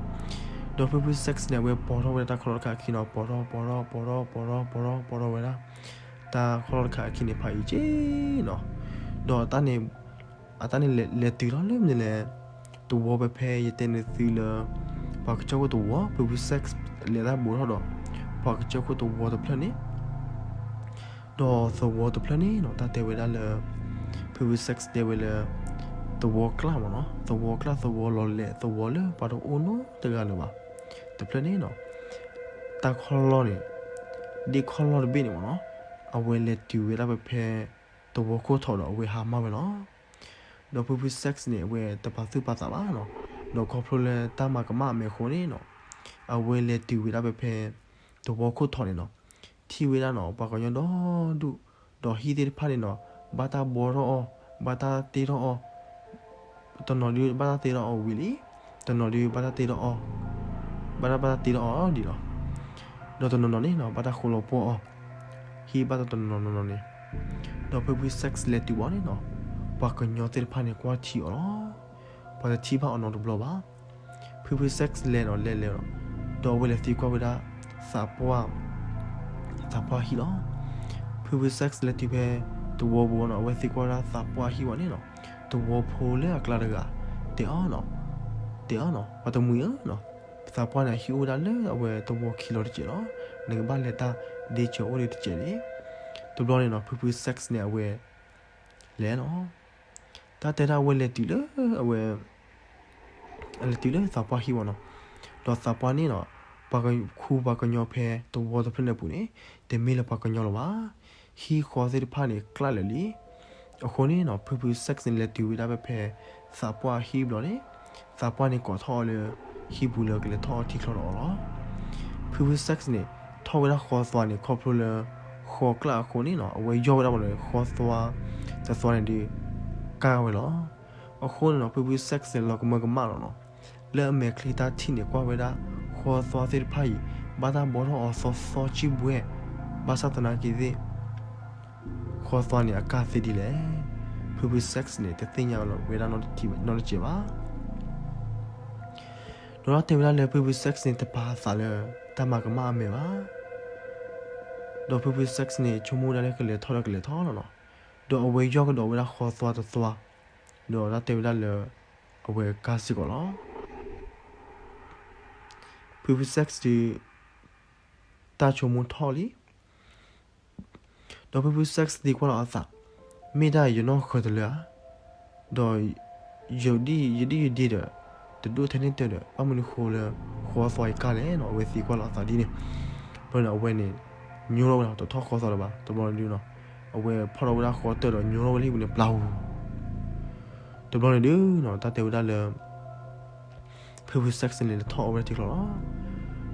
ဒီးဖုဖု sex န့ၣ် အဝဲပိာ်ထီၣ်ဝဲဒၣ်တၢ်ခီၣ်လီၢ်တခါအခံနီၤ, ပိာ်ထီၣ် ပိာ်ထီၣ် ပိာ်ထီၣ် ပိာ်ထီၣ် ပိာ်ထီၣ် ပိာ်ထီၣ်ဝဲဒၣ် တၢ်ခီၣ်လီၢ်တခါအခံန့ၣ် ဖးအံၤက့နီၤ. ဒီး အတၢ်န့ၣ်လဲၤတုၤလီၤလၢမနုၤလဲၣ်, သဝီဖဲဖဲယတဲန့ၣ်သုလၢ ပှၤကစၢၢ်ခိၣ်သဝီ, ဖုဖု sex လဲၤတၢ်ဘူးထီၣ်ဒီး ပှၤကစၢၢ်ခိၣ်သဝီတဖျၢၣ်န့ၣ်, ဒီးသဝီတဖျၢၣ်န့ၣ်နီၤ တၢ်တဲဝဲဒၣ်လၢ ဖုဖု sex တဲဝဲလၢ သဝီကျၣ်မ့ၢ်နီၤ, သဝီကျၣ် သဝီလီၤလဲၣ် သဝီလၢပှၤတအိၣ်နီတဂၤလၢၤဘၣ် တဖျၢၣ်န့ၣ်နီၤ, တၢ်ခီၣ်လီၢ်န့ၣ် ဒ့ၣ်ခီၣ်လီၢ်တဘ့ၣ်န့ၣ်မ့ၢ်နီၤ, အဝဲလဲၤတုၤဝဲဒၣ်ဖဲဖဲ သဝီခိၣ်ထီၣ်ဒီးအဝဲဟးမၢ်ဝဲလီၤ. ဒီးဖုဖု sex န့ၣ် အဝဲတပာ်သူၣ်ပာ်သးဘၣ်နီၤ, ဒီးခီဖျိလၢတၢ်မၤကမၣ်အမဲာ်အဃိန့ၣ်နီၤ, အဝဲလဲၤတုၤဝဲဒၣ်ဖဲဖဲ သဝီခိၣ်ထီၣ်န့ၣ်နီၤ, ထံၣ်ဝဲဒၣ်နီၤ ပှၤကညီဒီဒူၣ်, ဒီးဟံၣ်သ့ၣ်တဖၣ်န့ၣ်နီၤ ဘၣ်တၢ်ဘှီထီၣ်အီၤ ဘၣ်တၢ်တ့ထီၣ်အီၤ, တနီၤဒုးဘၣ်တၢ်တ့ထီၣ်အီၤဝံၤလံ, တနီၤဒုးဘၣ်တၢ်တ့ထီၣ်အီၤ, ဘၣ်တၢ် ဘၣ်တၢ်တ့ထီၣ်အီၤဒံးလီၤ. ဒီးတနီၤနီၤန့ၣ်နီၤ ဘၣ်တၢ်ဃိလီၤပှီၢ်အီၤ, ဟံၣ်ဘၣ်တၢ်တနီၤနီၤနီၤန့ၣ်, ဒီးဖုဖု sex လဲၤတုၤဘၣ်န့ၣ်နီၤ, ပှၤကညီသ့ၣ်တဖၣ်န့ၣ် ကွၢ်ထံအီၤလီၤ. ပှၤတထံၣ်ဘၣ်အီၤနီတဘျီဘၣ်. ဖုဖု sex လဲၤနီၤ လဲၤလဲၤဒီး, ဒီးအဝဲလဲၤသံကွၢ်ဝဲဒၣ် သးပှၢ် သးပှၢ်ဟံၣ်လီၤ. ဖုဖု sex လဲၤတုၤဖဲသဝီပူၤနီၤ အဝဲသံကွၢ်ဝဲဒၣ်သးပှၢ်ဟံၣ်ဝံၤန့ၣ်နီၤ, သဝီဖိလၢအကျါတဂၤ တဲအီၤနီၤ, တဲအီၤနီၤ ပှၤတမှံၤဧၢနီၤ, သးပှၢ်န့ၣ် အဟံၣ်အိၣ်ဝဲဒၣ်လၢအဝဲသဝီခံလီၤတစဲးလီၤ. နကဘၣ်လဲၤတၢ်ဒ့စၢၤအိၣ်ဒံးတစဲးလံ. တဘျီန့ၣ်နီၤ ဖုဖု sex န့ၣ် အဝဲလဲၤလီၤ. တၢ်တဲဒၣ်အဝဲလဲၤတုၤလၢအဝဲ လဲၤတုၤလၢသးပှၢ်ဟံၣ်ဝံၤနီၤ, ဒီးသးပှၢ်န့ၣ်နီၤ, ပှၤခူပှၤကညီဖဲသဝီတဖျၢၣ်န့ၣ်အပူၤန့ၣ် တမ့ၢ်လၢပှၤကညီလၢၤဘၣ်. ဟံၣ်ဃီသ့ၣ်တဖၣ်န့ၣ် ကျၢ်လၢာ်လံ. အဃိန့ၣ်နီၤ ဖုဖု sex န့ၣ် လဲၤတုၤဝဲဒၣ်ဖဲ ဖဲသးပှၢ်ဟံၣ်ဘျီန့ၣ်, သးပှၢ်န့ၣ် ကိးထီၣ်အီၤလၢဟံၣ်ပူၤလၢကလဲၤထီၣ်အီထံချီဒီးအီၤလီၤ. ဖုဖု sex န့ၣ် ထီၣ်ဝဲဒၣ်ဃီသွါန့ၣ် ခီဖျိလၢ ဃီကျၢ်အဃိန့ၣ်နီၤ အဝဲယီၢ်ဝဲဒၣ်ပှၤန့ၣ် ဃီသွါတသွါန့ၣ်ဒီး ကၢ်ဝဲလီၤ. အဃိန့ၣ်နီၤ ဖုဖု sex န့ၣ် လီၤကမၢကမၣ်လီၤနီၤ, လၢအမဲာ်ချံတၢ်ထံၣ်န့ၣ် ကွၢ်ဝဲဒၣ် ဃီသွါသ့ၣ်တဖၣ်အံၤ ဘၣ်တၢ်ဘီထီၣ်အီၤသီသီကံၢ်ဘှဲၣ်, ဘၣ်ဆၣ်သနာ်က့သ့ၣ် ဃီသွါန့ၣ် အကၢ်သ့ဒ်လဲၣ်. ဖုဖု sex န့ၣ် တသ့ၣ်ညါဝဲဒၣ်နီတစဲးဘၣ်. ဒီးတၢ်တဲဝဲဒၣ်လၢဖုဖု sex န့ၣ် တပာ်အသးလၢတၢ်မၤကမၣ်အမဲာ်ဘၣ်. ဒီးဖုဖု sex န့ၣ် ဆိကမိၣ်ဒၣ်လၢကလဲၤထီၣ်ဒီးကလဲၤထီၣ်လီၤနီၤ. ဒီးအဝဲယီၢ်ကဒီးဝဲဒၣ်ဃီသွါတသွါ, ဒီးတၢ်တဲဝဲဒၣ်လၢ အဝဲကၢ်စ့ၢ်ကီးလီၤ. ဖုဖု sex ဒီး တၢ်ဆိကမိၣ်ထီၣ်လံ. ဒီးဖုဖု sex သံကွၢ်လီၤအသး, မ့ၢ်ဒၣ်ယနီၢ်ဃၢၤတလၢဧါ, ဒီး ယဒ်ယဒ်ယဒ့ဒီး တဒိၣ်ထဲန့ၣ်တၢ်ဒီး ဘၣ်မနုၤဃိလၢ ဃီသွါအံၤကၢ်လဲၣ်နီၤ, အဝဲသံကွၢ်လီၤအသးဒ်န့ၣ်. ဘျီန့ၣ် အဝဲန့ၣ် ညိထီၣ်ဝဲဒၣ် တထီၣ်ဃီသွါလၢၤဘၣ်. တဘျီန့ၣ်ဒုးနီၤ အဝဲဖီၣ်ထီၣ်ဝဲဒၣ်ဃီတၢၢ်ဒီးညိထီၣ်ဝဲလၢဟံၣ်ပူၤန့ၣ်ပျၢ်ဟူၤ. တဘျီန့ၣ်ဒုးနီၤ တၢ်တဲဝဲဒၣ်လၢ ဖုဖု sex န့ၣ် လဲၤထီၣ်အီဝဲဒၣ်ထံချီလီၤ.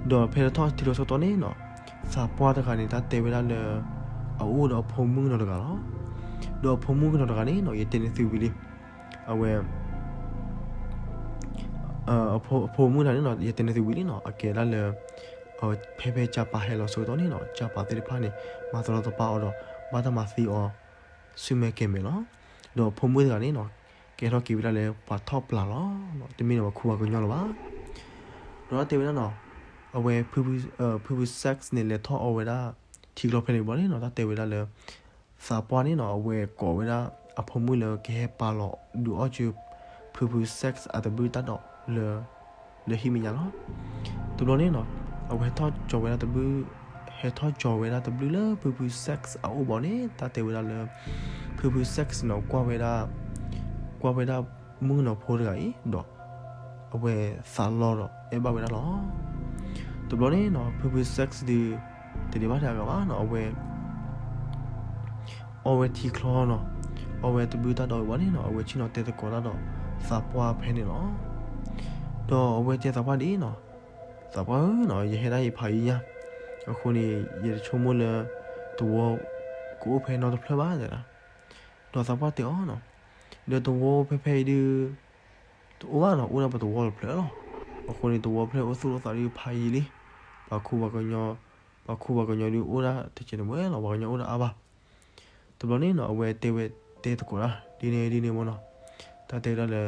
ဒီးဖဲလဲၤထီၣ်ထံချီဆၢကတီၢ်န့ၣ်နီၤ သးပှၢ်တဂၤန့ၣ် တၢ်တဲဝဲဒၣ်လၢ အအိၣ်ဒီးအဖိမုၣ်ကနီၤတဂၤလီၤ. ဒီးအဖိမုၣ်ကနီၤတဂၤန့ၣ်နီၤ ယတဲန့ၢ်သုဝံၤလံ. အဝဲ အဖိမုၣ်တဂၤန့ၣ်နီၤ ယတဲန့ၢ်သုဝံၤလံနီၤ အကဲဒၣ်လၢ ဖဲဖဲကၢ်ပၤဟဲလီၤဆၢကတီၢ်န့ၣ်နီၤ ကၢ်ပၤသ့ၣ်တဖၣ်န့ၣ် မၤသရီသပၢ်အီၤဒီး ဘၣ်တၢ်မၤသံအီၤ ဆူမဲာ်ကဲၤမဲာ်လီၤ. ဒီးဖိမုၣ်တဂၤန့ၣ်နီၤ ကဲထီၣ်က့ၤဝဲဒၣ်လၢပှၤထီၣ်ပျၢ်လီၤ. တမ့ၢ်လၢပှၤခူပှၤကညီလၢၤဘၣ်. ဒီးတၢ်တဲဝဲဒၣ်နီၤ အဝဲ ဖုဖု sex န့ၣ် လဲၤထီၣ်အီဝဲဒၣ် ထံချီဖဲန့ၣ်ဘျီန့ၣ်နီၤ တၢ်တဲဝဲဒၣ်လၢ သးပှၢ်န့ၣ်နီၤ အဝဲကိးဝဲဒၣ် အဖိမုၣ်လၢကဟဲပာ်လီၤဒုးအီၣ်ကၢ ဖုဖု sex အတဘုၣ်တၢ်ဒိးလၢ လၢဟံၣ်မဲာ်ညါလီၤ. တဘျီန့ၣ်နီၤ အဝဲဟဲထီၣ်ကၠီၤဝဲဒၣ်တဘုၣ် ဟဲထီၣ်ကၠီၤဝဲဒၣ်တဘုၣ်လၢဖုဖု sex အအိၣ်ဘၣ်န့ၣ် တၢ်တဲဝဲဒၣ်လၢ ဖုဖု sex နီၤ ကွၢ်ဝဲဒၣ် ကွၢ်ဝဲဒၣ်မုၣ်ကနီၤဖိတဂၤအံၤ ဒီး အဝဲသးလီၤဒီးအဲၣ်ဘၣ်ဝဲဒၣ်လီၤ. တဘျီန့ၣ်နီၤ ဖုဖု sex ဒုး တဒံးဘၣ်တၢ်အဂၤဘၣ်နီၤ အဝဲ အီဝဲထံချီနီၤ အီဝဲတဘုၣ်တၢ်ဒိးဝံၤဘၣ်န့ၣ်နီၤ အဝဲဆ့ၣ်နီၤတဲသကိးတၢ်ဒီးသးပှၢ်ဖဲန့ၣ်လီၤ. ဒီးအဝဲတဲသးပှၢ်ဒ်အံၤနီၤ သးပှၢ်ဧၢနီၤ ယဟဲဒၣ်အံၤဖးယံာ်ညါ အဃိန့ၣ် ယတဆိကမိၣ်လၢ သဝီကအိၣ်ဖဲနီတဖျၢၣ်ဘၣ်တဲဒၣ်. ဒီးသးပှၢ်တဲအီၤနီၤ ဒီးသဝီဖဲဖဲအံၤဒုး တအိၣ်ဘၣ်နီၤ အိၣ်ဒၣ်ပသဝီတဖျၢၣ်လီၤ. အဃိန့ၣ် သဝီဖျၢၣ်အိၣ်သူၣ်အိၣ်သးဒုးဖးယံာ်လံ. ပှၤခူပှၤကညီ ပှၤခူပှၤကညီဒုးအိၣ်ဒၣ်တကဲးတမှဲလီၤ ပှၤကညီအိၣ်ဒၣ်အါဘၣ်. တဘျီန့ၣ်နီၤ အဝဲတဲဝဲတဲသကိးတၢ် ဒ်န့ၣ်ဒ်န့ၣ်မ့ၢ်နီၤ တၢ်တဲဝဲဒၣ်လၢ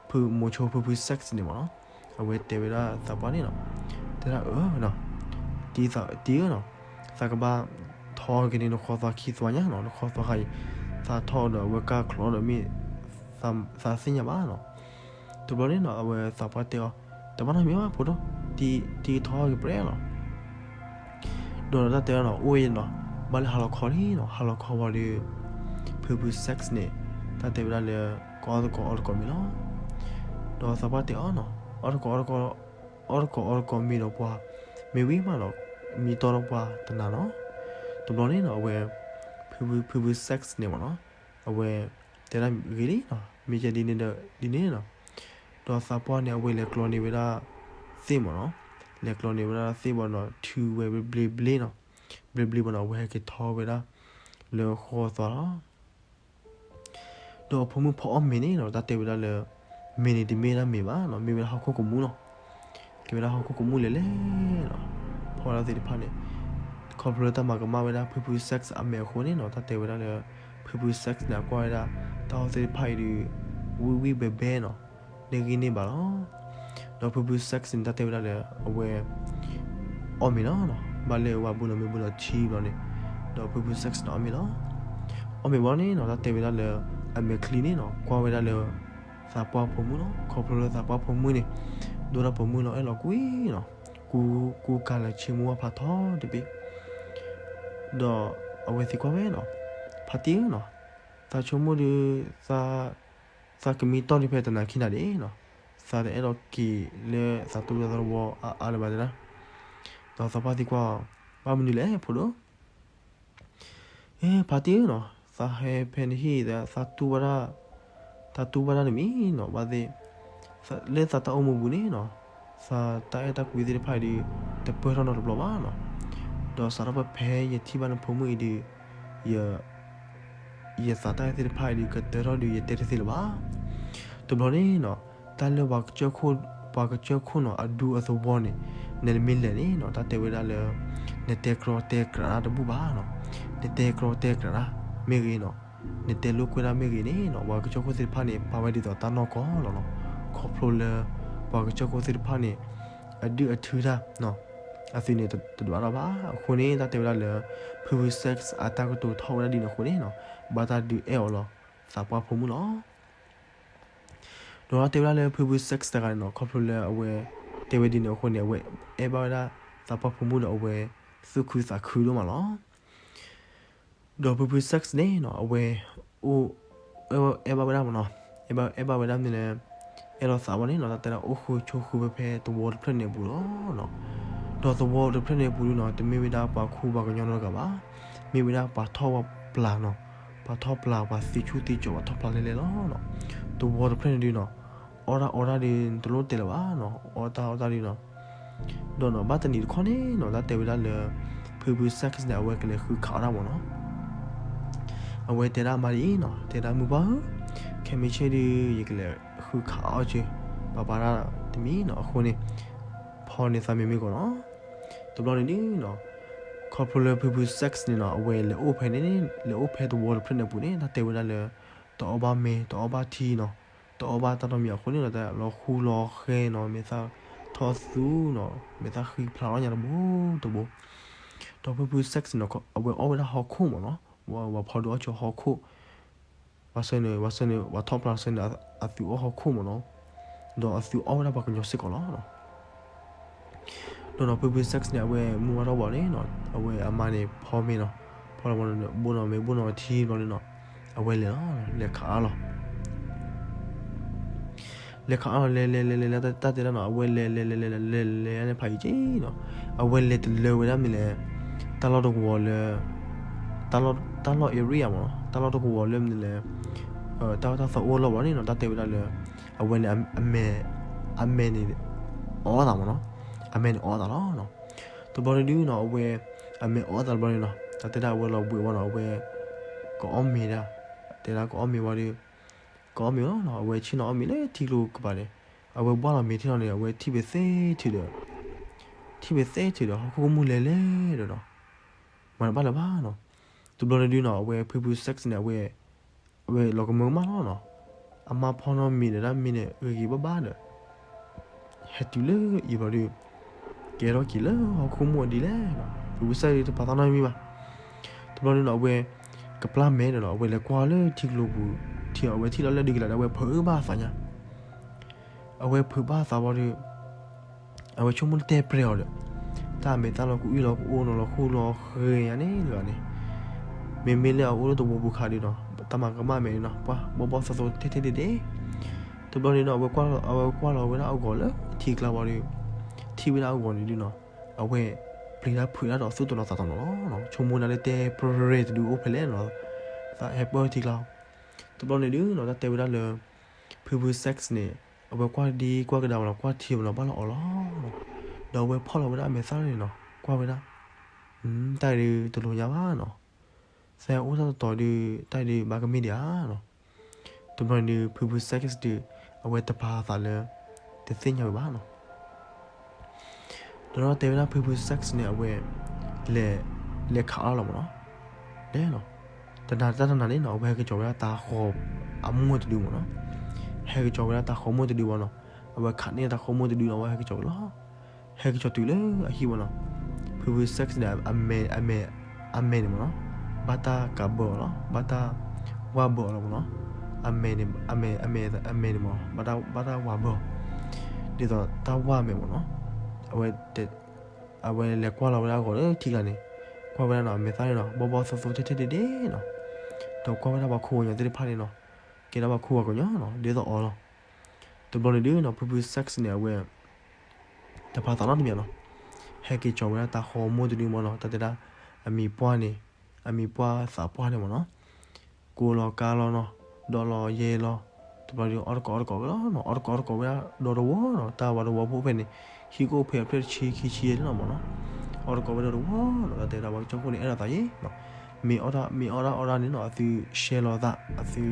ဖုမိၤဆိဖုဖု sex န့ၣ်မ့ၢ်နီၤ အဝဲတဲဝဲဒၣ်သးပှၢ်န့ၣ်နီၤ တဲဒၣ်အၢနီၤ တံၤဧၢနီၤ သးကဘၣ်ထီက့ၤန့ၣ် နဃီသွါခံသွါညါနီၤ နဃီသွါခါအံၤ သးထီဒီးအဝဲကၢ်ချီဒီးမ့ၢ် သးသ့ၣ်ညါဘၣ်နီၤ. တဘျီန့ၣ်နီၤ အဝဲသးပှၢ်တဲအီၤ တဘၣ်နီတမံၤဘၣ်ဖိဒိၣ် တံၤထီက့ၤပြဲလီၤ. ဒီးတၢ်တဲဝဲနီၤ အိၣ်ဝဲနီၤ ဘၣ်လၢဟါလီၤခီလံနီၤ ဟါလီၤခီဝံၤဒီး ဖုဖု sex န့ၣ် တၢ်တဲဝဲဒၣ်လၢ ကအီၣ်သကိးအီသကိးမ့ၤလီၤ. ဒီးသးပှၢ်တဲအီၤနီၤ အီၣ်သကိးအီသကိး အီၣ်သကိးအီသကိးမ့ၤဒီးပှၤ မ့ၢ်ဝံၤမးဒီး မံတီၢ်ဒီးပှၤတနၤနီၤ. တဘျီန့ၣ်နီၤ အဝဲ ဖုဖု sex န့ၣ်မ့ၢ်နီၤ အဝဲ တဲဒၣ်ဂ့ၤလံနီၤ မ့ၢ်ကဲဒ်န့ၣ်ဒီးဒ်န့ၣ်နီၤ. ဒီးသးပှၢ်န့ၣ် အဝဲလဲၤကျီန့ၢ်ဝဲဒၣ်သ့ၣ်မ့ၢ်နီၤ လဲၤကျီန့ၢ်ဝဲဒၣ်သ့ၣ်ဘၣ်ဒီး ထုးဝဲဘျ့ဘျ့နီၤ ဘျ့ဘျ့ဘၣ်ဒီး အဝဲဟဲက့ၤထီဝဲဒၣ်လၢဃီသွါလီၤ. ဒီးအဖိမုၣ်ဖီအီၣ်မ့ၤန့ၣ်နီၤ တၢ်တဲဝဲဒၣ်လၢ မ့ၤန့ၣ်တမ့ၢ်ဝဲဒၣ်မ့ၤဘၣ်နီၤ, မ့ၢ်ဝဲဒၣ်ဟီၣ်ခိၣ်ကမူၣ်နီၤ. ကဲဝဲဒၣ်ဟီၣ်ခိၣ်ကမူၣ်လဲၤလဲၤနီၤ, ဖီဝဲဒၣ်သ့ၣ်တဖၣ်န့ၣ် ခီဖျိလၢတၢ်မၤကမၣ်ဝဲဒၣ်ဖုဖု sex အမဲာ်အဃိန့ၣ်နီၤ, တၢ်တဲဝဲဒၣ်လၢ ဖုဖု sex န့ၣ် အကွၢ်ဝဲဒၣ် တၢ်အီၣ်သ့ၣ်တဖၣ်အံၤဒီး ဝံၣ်ဝံၣ်ဘဲဘဲနီၤ, န့ၢ်ဂံၢ်န့ၢ်ဘါလီၤ. ဒီးဖုဖု sex န့ၣ် တၢ်တဲဝဲဒၣ်လၢ အဝဲ အီၣ်မ့ၤလီၤနီၤ, ဘၣ်လၢအဝဲဘူးနီၤမ့ၤဘူးနီၤထံဘျီန့ၣ်, ဒီးဖုဖု sex န့ၣ် အီၣ်မ့ၤလီၤ. အီၣ်မ့ၤဘျီန့ၣ်နီၤ တၢ်တဲဝဲဒၣ်လၢ အမဲာ်ချံန့ၣ်နီၤ ကွၢ်ဝဲဒၣ်လၢ သးပှၢ်ဖိမုၣ်လီၤ. ခီဖျိလၢသးပှၢ်ဖိမုၣ်န့ၣ် ဒိၣ်ထီၣ်ပိာ်မုၣ်လီၤအဲၣ်လီၤကွံနီၤ, ကူ ကူကၤလၢာ်ဆ့မူဝါဖးထီတဘ့ၣ် ဒီးအဝဲသံကွၢ်ဝဲနီၤ, ဖါတံၢ်ဧၢနီၤ, သးဆိကမိၣ်ဒီး သး သးကမံတီၢ်ဒံးဖဲတနၤခံနၤဒၣ်နီၤ, သးတအဲၣ်ဒိးက့ၤလၢသးတူၢ်သးသဝီအါအါလၢၤဘၣ်တဲဒၣ်. ဒီးသးပှၢ်သံကွၢ်, ဘၣ်မနုၤလဲၣ်ဖိဒိၣ်, ဖါတံၢ်ဧၢနီၤ, သးဟဲဖဲနဟံၣ် သးတူၢ်ဘၣ်ဒၣ်, သးတူၢ်ဘၣ်ဒၣ်တမံၤနီၤ, ဘၣ်သ့ၣ် လၢသးတၢ်အိၣ်မူပူၤန့ၣ်နီၤ, သးတၢ်အဲၣ်တၢ်ကွံသ့ၣ်တဖၣ်အံၤဒီး တပၢၢ်ထီၣ်နီတဘျီဘၣ်နီၤ, ဒီးစးထီၣ်ဖဲယထံၣ်ဘၣ်နဖိမုၣ်အံၤဒီး ယ ယသးတၢ်အဲၣ်သ့ၣ်တဖၣ်အံၤဒီး ကတၢၢ်ထီၣ်ဒီးယတဲတသ့လၢၤဘၣ်. တဘျီန့ၣ်နီၤ, တၢ်လၢပှၤကစၢၢ်ခိၣ်, ပှၤကစၢၢ်ခိၣ်နီၤ အဒူအသဝီန့ၣ် နမ့ၢ်လဲၤန့ၣ်နီၤ, တၢ်တဲဝဲဒၣ်လၢ နတဲကြီတဲကြီတၢ်တဘူၣ်ဘၣ်နီၤ, နတဲကြီတဲကြီတၢ်မ့ၢ်ဂ့ၤနီၤ, နတဲလိာ်ကွဲတၢ်မ့ၢ်ဂ့ၤန့ၣ်နီၤ, ပှၤကစၢၢ်ခိၣ်သ့ၣ်တဖၣ်န့ၣ် ပာ်ဝဲဒ်သိးတၢ်နီၢ်ကီၢ်လီၤနီၤ. ခီဖျိလၢ ပှၤကစၢၢ်ခိၣ်သ့ၣ်တဖၣ်န့ၣ် အဒုးအထုတၢ် အသုးန့ၣ်တဒွးထီၣ်ဘၣ်. အဃိန့ၣ် တၢ်တဲဝဲဒၣ်လၢ ဖုဖု sex အတၢ်ကတိၤထီၣ်ဝဲဒၣ်ဒ်န့ၣ်အဃိန့ၣ်နီၤ, ဘၣ်တၢ်ဒုးအဲၣ်အီၤလီၤသးပှၢ်ဖိမုၣ်လီၤ. ဒီးတၢ်တဲဝဲဒၣ်လၢဖုဖု sex တဂၤန့ၣ်နီၤ, ခီဖျိလၢအဝဲတဲဝဲဒ်န့ၣ်အဃိန့ၣ် အဝဲအဲၣ်ဘၣ်ဝဲဒၣ်သးပှၢ်ဖိမုၣ်ဒီးအဝဲသူၣ်ခုသးခုဒိၣ်မးလီၤ. ဒီးဖုဖု sex န့ၣ်နီၤ အဝဲ အိၣ် အဲၣ်ဘၣ်ဝဲဒၣ်မ့ၢ်နီၤ, အဲၣ်ဘၣ် အဲၣ်ဘၣ်ဝဲဒၣ်မနုၤလဲၣ်, အဲၣ်လိာ်သးဘၣ်န့ၣ်နီၤ, တၢ်တဲဒၣ်အိၣ်ဃုဆိဃုဖဲဖဲသဝီတဖျၢၣ်န့ၣ်အပူၤလီၤ. ဒီးသဝီတဖျၢၣ်န့ၣ်အပူၤဒုနီၤ တမ့ၢ်ဝဲဒၣ်ပှၤခူပှၤကညီနီတဂၤဘၣ်, မ့ၢ်ဝဲဒၣ်ပှၤထီၣ်ပှၤပျၢ်နီၤ, ပှၤထီၣ်ပျၢ်ပှၤသံဆူၣ်သံကၠီၤ ပှၤထီၣ်ပျၢ်လဲၤလဲၤလီၤ. သဝီတဖျၢၣ်န့ၣ်ဒုနီၤ အီၣ်တၢ်အီတၢ်ဒီးတလိၣ်တဲလၢၤဘၣ်နီၤ, အီၣ်တၢ်အီတၢ်ဒုနီၤ ဒီးနီၤ ဘၣ်တနံၤတခီန့ၣ်နီၤ တၢ်တဲဝဲဒၣ်လၢ ဖုဖု sex န့ၣ် အဝဲကလဲၤဃုခးအီၣ်တၢ်မ့ၢ်နီၤ. အဝဲတဲဒၣ်အမါဒ်အံၤနီၤ, တဲဒၣ်မုၢ်ပှၢ်ဧၢ, ခဲမုၢ်ဆ့ၣ်ဒု ယကလဲၤဃုခးအီၣ်က့ၤ ပှၤပှၤဒၣ်တမံၤနီၤ, အဃိန့ၣ် ဖီန့ၢ်သးမ့ၤမ့ၢ်ကီးနီၤ. တဘျီန့ၣ်ဒုနီၤ ခီဖျိလၢဖုဖု sex န့ၣ်နီၤ အဝဲလဲၤအိၣ်ဖဲန့ၣ် လဲၤအိၣ်ဖဲသဝီတဖျၢၣ်န့ၣ်အပူၤန့ၣ် တၢ်တဲဝဲဒၣ်လၢ တအီၣ်ဘၣ်မ့ၤ တအီၣ်ဘၣ်ထံနီၤ, တအီၣ်ဘၣ်တၢ်နီတမံၤအဃိန့ၣ်နီၤ တၢ်လီၤဃူလီၤဃဲနီၤ မဲာ်သၣ်ထီၣ်သူနီၤ မဲာ်သၣ်ဃံဖျါလီၤညါတဘိတဘိ. ဒီးဖုဖု sex န့ၣ်နီၤ အဝဲအီၣ်ဝဲဒၣ်ဟီၣ်ခိၣ်မ့ၢ်နီၤ, ဝဲဖီဒုးအီၣ်ကၠီဟီၣ်ခိၣ် ဝဲဆၢန့ၣ် ဝဲဆၢန့ၣ် ဝဲထီၣ်ပျၢ်ဆၢန့ၣ် အသုးအီၣ်ဟီၣ်ခိၣ်မ့ၢ်နီၤ, ဒီးအသုးအီၣ်ဝဲဒၣ်ပှၤကညီစ့ၢ်ကီးလီၤ. ဒီးနီၤ ဖုဖု sex န့ၣ် အဝဲမုၢ်ဝါထီၣ်ဘၣ်န့ၣ်နီၤ အဝဲအမါန့ၣ်ဖီမ့ၤနီၤ, ဖီလီၤဘၣ်န့ၣ် ဘိၣ်နီၤမ့ၤဘိၣ်နီၤထံဘျီန့ၣ်နီၤ အဝဲလဲၤလီၤ လဲၤခးအီၣ်လီၤ. လဲၤခးအီၣ်လီၤ လဲၤလဲၤလဲၤလဲၤလဲၤ တၢ်တဲဒၣ်နီၤ အဝဲလဲၤလဲၤလဲၤလဲၤလဲၤလဲၤလဲၤန့ၣ်ဖးယံာ်က့နီၤ, အဝဲလဲၤတလၢဝဲဒၣ်မနုၤလဲၣ်, တၢ်လီၢ်တကဝီၤလၢ တၢ်လီၢ် တၢ်လီၢ် area မ့ၢ်နီၤ, တၢ်လီၢ်တကဝီၤလၢမနုၤလဲၣ်, တၢ်ဝဲတၢ်သးအိၣ်လီၢ်ဘၣ်န့ၣ်နီၤ တၢ်တဲဝဲဒၣ်လၢ အဝဲန့ၣ် အမဲာ် အမဲာ်န့ၣ် အီၣ်အသးမ့ၢ်နီၤ, အမဲာ်န့ၣ်အီၣ်အသးလီၤ. တဘျီန့ၣ်ဒုနီၤ အဝဲ အမဲာ်အီၣ်အသးတဘျီန့ၣ်နီၤ တၢ်တဲဒၣ်အဝဲလီၤဘှံးဝဲနီၤ အဝဲ ကအီၣ်မ့ၤဒၣ်, တဲဒၣ်ကအီၣ်မ့ၤဝဲဒီး ကအီၣ်မ့ၤလီၤနီၤ အဝဲဆ့ၣ်နီၤအီၣ်မ့ၤလၢထံကျိကပၤန့ၣ်, အဝဲဘှၣ်လီၤမ့ၤထံၣ်လီၤန့ၣ် အဝဲထံၣ်ဝဲသ့ထုးဒီး ထံၣ်ဝဲသ့ထုးဒီး ဟီၣ်ခိၣ်ကမူၣ်လဲၤလဲၤဒီးနီၤ, မၤတဘၣ်လၢၤဘၣ်နီၤ. တဘျီန့ၣ်ဒုနီၤ အဝဲဖုဖု sex န့ၣ် အဝဲ အဝဲလီၤကမၢကမၣ်လီၤနီၤ, အမါဖီနီတမံၤဒီး တၢ်မ့ၢ်န့ၣ် ဂ့ၤဂ့ၤဘၣ်ဘၣ်ဒီး ဟဲတုၤလၢအံၤဘျီဒီး ကဲထီၣ်က့ၤလၢဟီၣ်ခိၣ်ကမူၣ်အဒံးလဲၣ်နီၤ, ဖုဖု sex ဒီးတပာ်သးနီတမံၤဘၣ်. တဘျီန့ၣ်နီၤ အဝဲ ကပျၢ်မဲာ်ဒီးနီၤ အဝဲလဲၤကွၢ်လၢထံကျိပူၤ ထံ အဝဲထံၣ်လီၤလၢဒုကလးဒီး အဝဲဖုးဘၣ်အသးညါ အဝဲဖုးဘၣ်အသးဘျီဒီး အဝဲဆိကမိၣ်တဲပြဲအီၤဒီး တၢ်မဲာ်သၣ်လီၤကအုၣ်လီၤကအိၣ်နီၤ လီၤဃူလီၤဃဲညါန့ၣ်တဂၤန့ၣ်, မ့မ့ၢ်လၢအအိၣ်လၢသဝီပူၤခါဒီးနီၤ တၢ်မၤကမၣ်မဲာ်န့ၣ်နီၤ ပှၤဘီၣ်ဘီၣ်သိသိထဲထဲဒ့ဒ့, တဘျီန့ၣ်နီၤ အဝဲကွၢ်လီၤဝဲဒၣ်အဂီၤလၢထံကျါဘျီဒီး ထံၣ်ဝဲဒၣ်အဂီၤန့ၣ်ဒုနီၤ အဝဲ ပျံၤတၢ်ဖုးတၢ်ဒီးသူၣ်တနီၤသးတနီၤလီၤ. ဆိကမိၣ်ဒၣ်လၢတဲပြဲတဒုအိၣ်ဖဲလဲၣ်နီၤ, သးဟဲပၢၢ်ထံကျါ တဘျီန့ၣ်ဒုနီၤ တၢ်တဲဝဲဒၣ်လၢ ဖုဖု sex န့ၣ် အဝဲကွၢ်ဒံကွၢ်ကဒါမ့ၢ်နီၤ ကွၢ်ထံမ့ၢ်နီၤ ဘၣ်လီၤအီၤလီၤ. ဒီးအဝဲဖီၣ်လီၤဝဲဒၣ်အမဲာ်သၣ်န့ၣ်နီၤ ကွၢ်ဝဲဒၣ် တၢ်အံၤဒုတလိၤညါဘၣ်နီၤ, သးအိၣ်တၢ်တတီၤဒု တၢ်အံၤဒုဘၣ်ကမ့ၢ်ဒံးဧါနီၤ. တဘျီန့ၣ်ဒုး ဖုဖု sex ဒုး အဝဲတပာ်အသးလၢ တသ့ၣ်ညါဝဲဘၣ်နီၤ. ဒီးတဲဝဲဒၣ်ဖုဖု sex န့ၣ် အဝဲ လဲၤ လဲၤခးအါလီၤမ့ၢ်နီၤ. လဲၤနီၤ. တနၤတၢ်တနၤန့ၣ်နီၤ အဝဲဟဲက့ၤကၠီၤဝဲဒၣ်တၢ်ဃီအမိၢ်တဒုမ့ၢ်နီၤ. ဟဲက့ၤကၠီၤဝဲဒၣ်တၢ်ဃီမိၢ်တဒုဘၣ်နီၤ. အဝဲခးန့ၢ်တၢ်ဃီမိၢ်တဒုနီၤ အဝဲဟဲက့ၤကၠီၤဝဲလီၤ. ဟဲက့ၤကၠီၤတုၤလၢအဟံၣ်မ့ၢ်နီၤ. ဖုဖု sex န့ၣ် အမဲာ် အမဲာ် အမဲာ်န့ၣ်မ့ၢ်နီၤ ဘၣ်တၢ်ကးဘၢအီၤလီၤ. ဘၣ်တၢ်ဝၢ်ဘၢအီၤလီၤမ့ၢ်နီၤ. အမဲာ်န့ၣ် အမဲာ် အမဲာ် အမဲာ်န့ၣ်မ့ၢ် ဘၣ်တၢ် ဘၣ်တၢ်ဝၢ်ဘၢအီၤ ဒ်သိးတၢ်ဝၢ်မဲာ်မ့ၢ်နီၤ. အဝဲ အဝဲလဲၤကွၢ်လီၤဝဲဒၣ်အဂီၤလၢထံကျါန့ၣ် ကွၢ်ဝဲဒၣ်နီၤ အမဲာ်သၣ်န့ၣ်နီၤ ဘီဘီသိသိထဲထဲဒ့ဒ့နီၤ. ဒီးကွၢ်ဝဲဒၣ်ပှၤခိၣ်ပှၤကညီသ့ၣ်တဖၣ်န့ၣ်နီၤ ကဲဒၣ်ပှၤခိၣ်ပှၤကညီနီၤ ဒ်သိးအီၤလီၤ. တဘျီန့ၣ်ဒုးနီၤ ဖုဖု sex န့ၣ် အဝဲ တပာ်သးနီတမံၤနီၤ. ဟဲက့ၤကၠီၤဝဲဒၣ်တၢ်ဃီမိၢ်တဒုမ့ၢ်နီၤ တၢ်တဲဒၣ် အမံၤပှၢ်န့ၣ် အမံၤပှၢ်သးပှၢ်န့ၣ်မ့ၢ်နီၤ ကိးလီၤကါလီၤနီၤ ဒီးလီၤယဲလီၤ တဘျီဒုးအီၣ်တကိးအီၣ်တကိးဝဲလီၤနီၤ အီၣ်တကိးအီၣ်တကိးဝဲဒၣ်ဒီးတဝီနီၤ တၢ်ဝၤတဝီဖိဖဲန့ၣ် ဟံၣ်ကအိၣ်ဖဲအဖျၢၣ်တဆံခံဆံယဲၢ်န့ၣ်လီၤမ့ၢ်နီၤ အီၣ်တကိးဝဲဒီးတဝီနီၤ တၢ်တဲဝဲဒၣ်ပှၤကစၢၢ်ခိၣ်န့ၣ် အဲၣ်ဒိးသးယဲၢ်နီၤ မ့ၢ်အီၣ်တၢ် မ့ၢ်အီၣ်တၢ်အီၣ်တၢ်န့ၣ်နီၤ အသုဆှၢလီၤသး အသ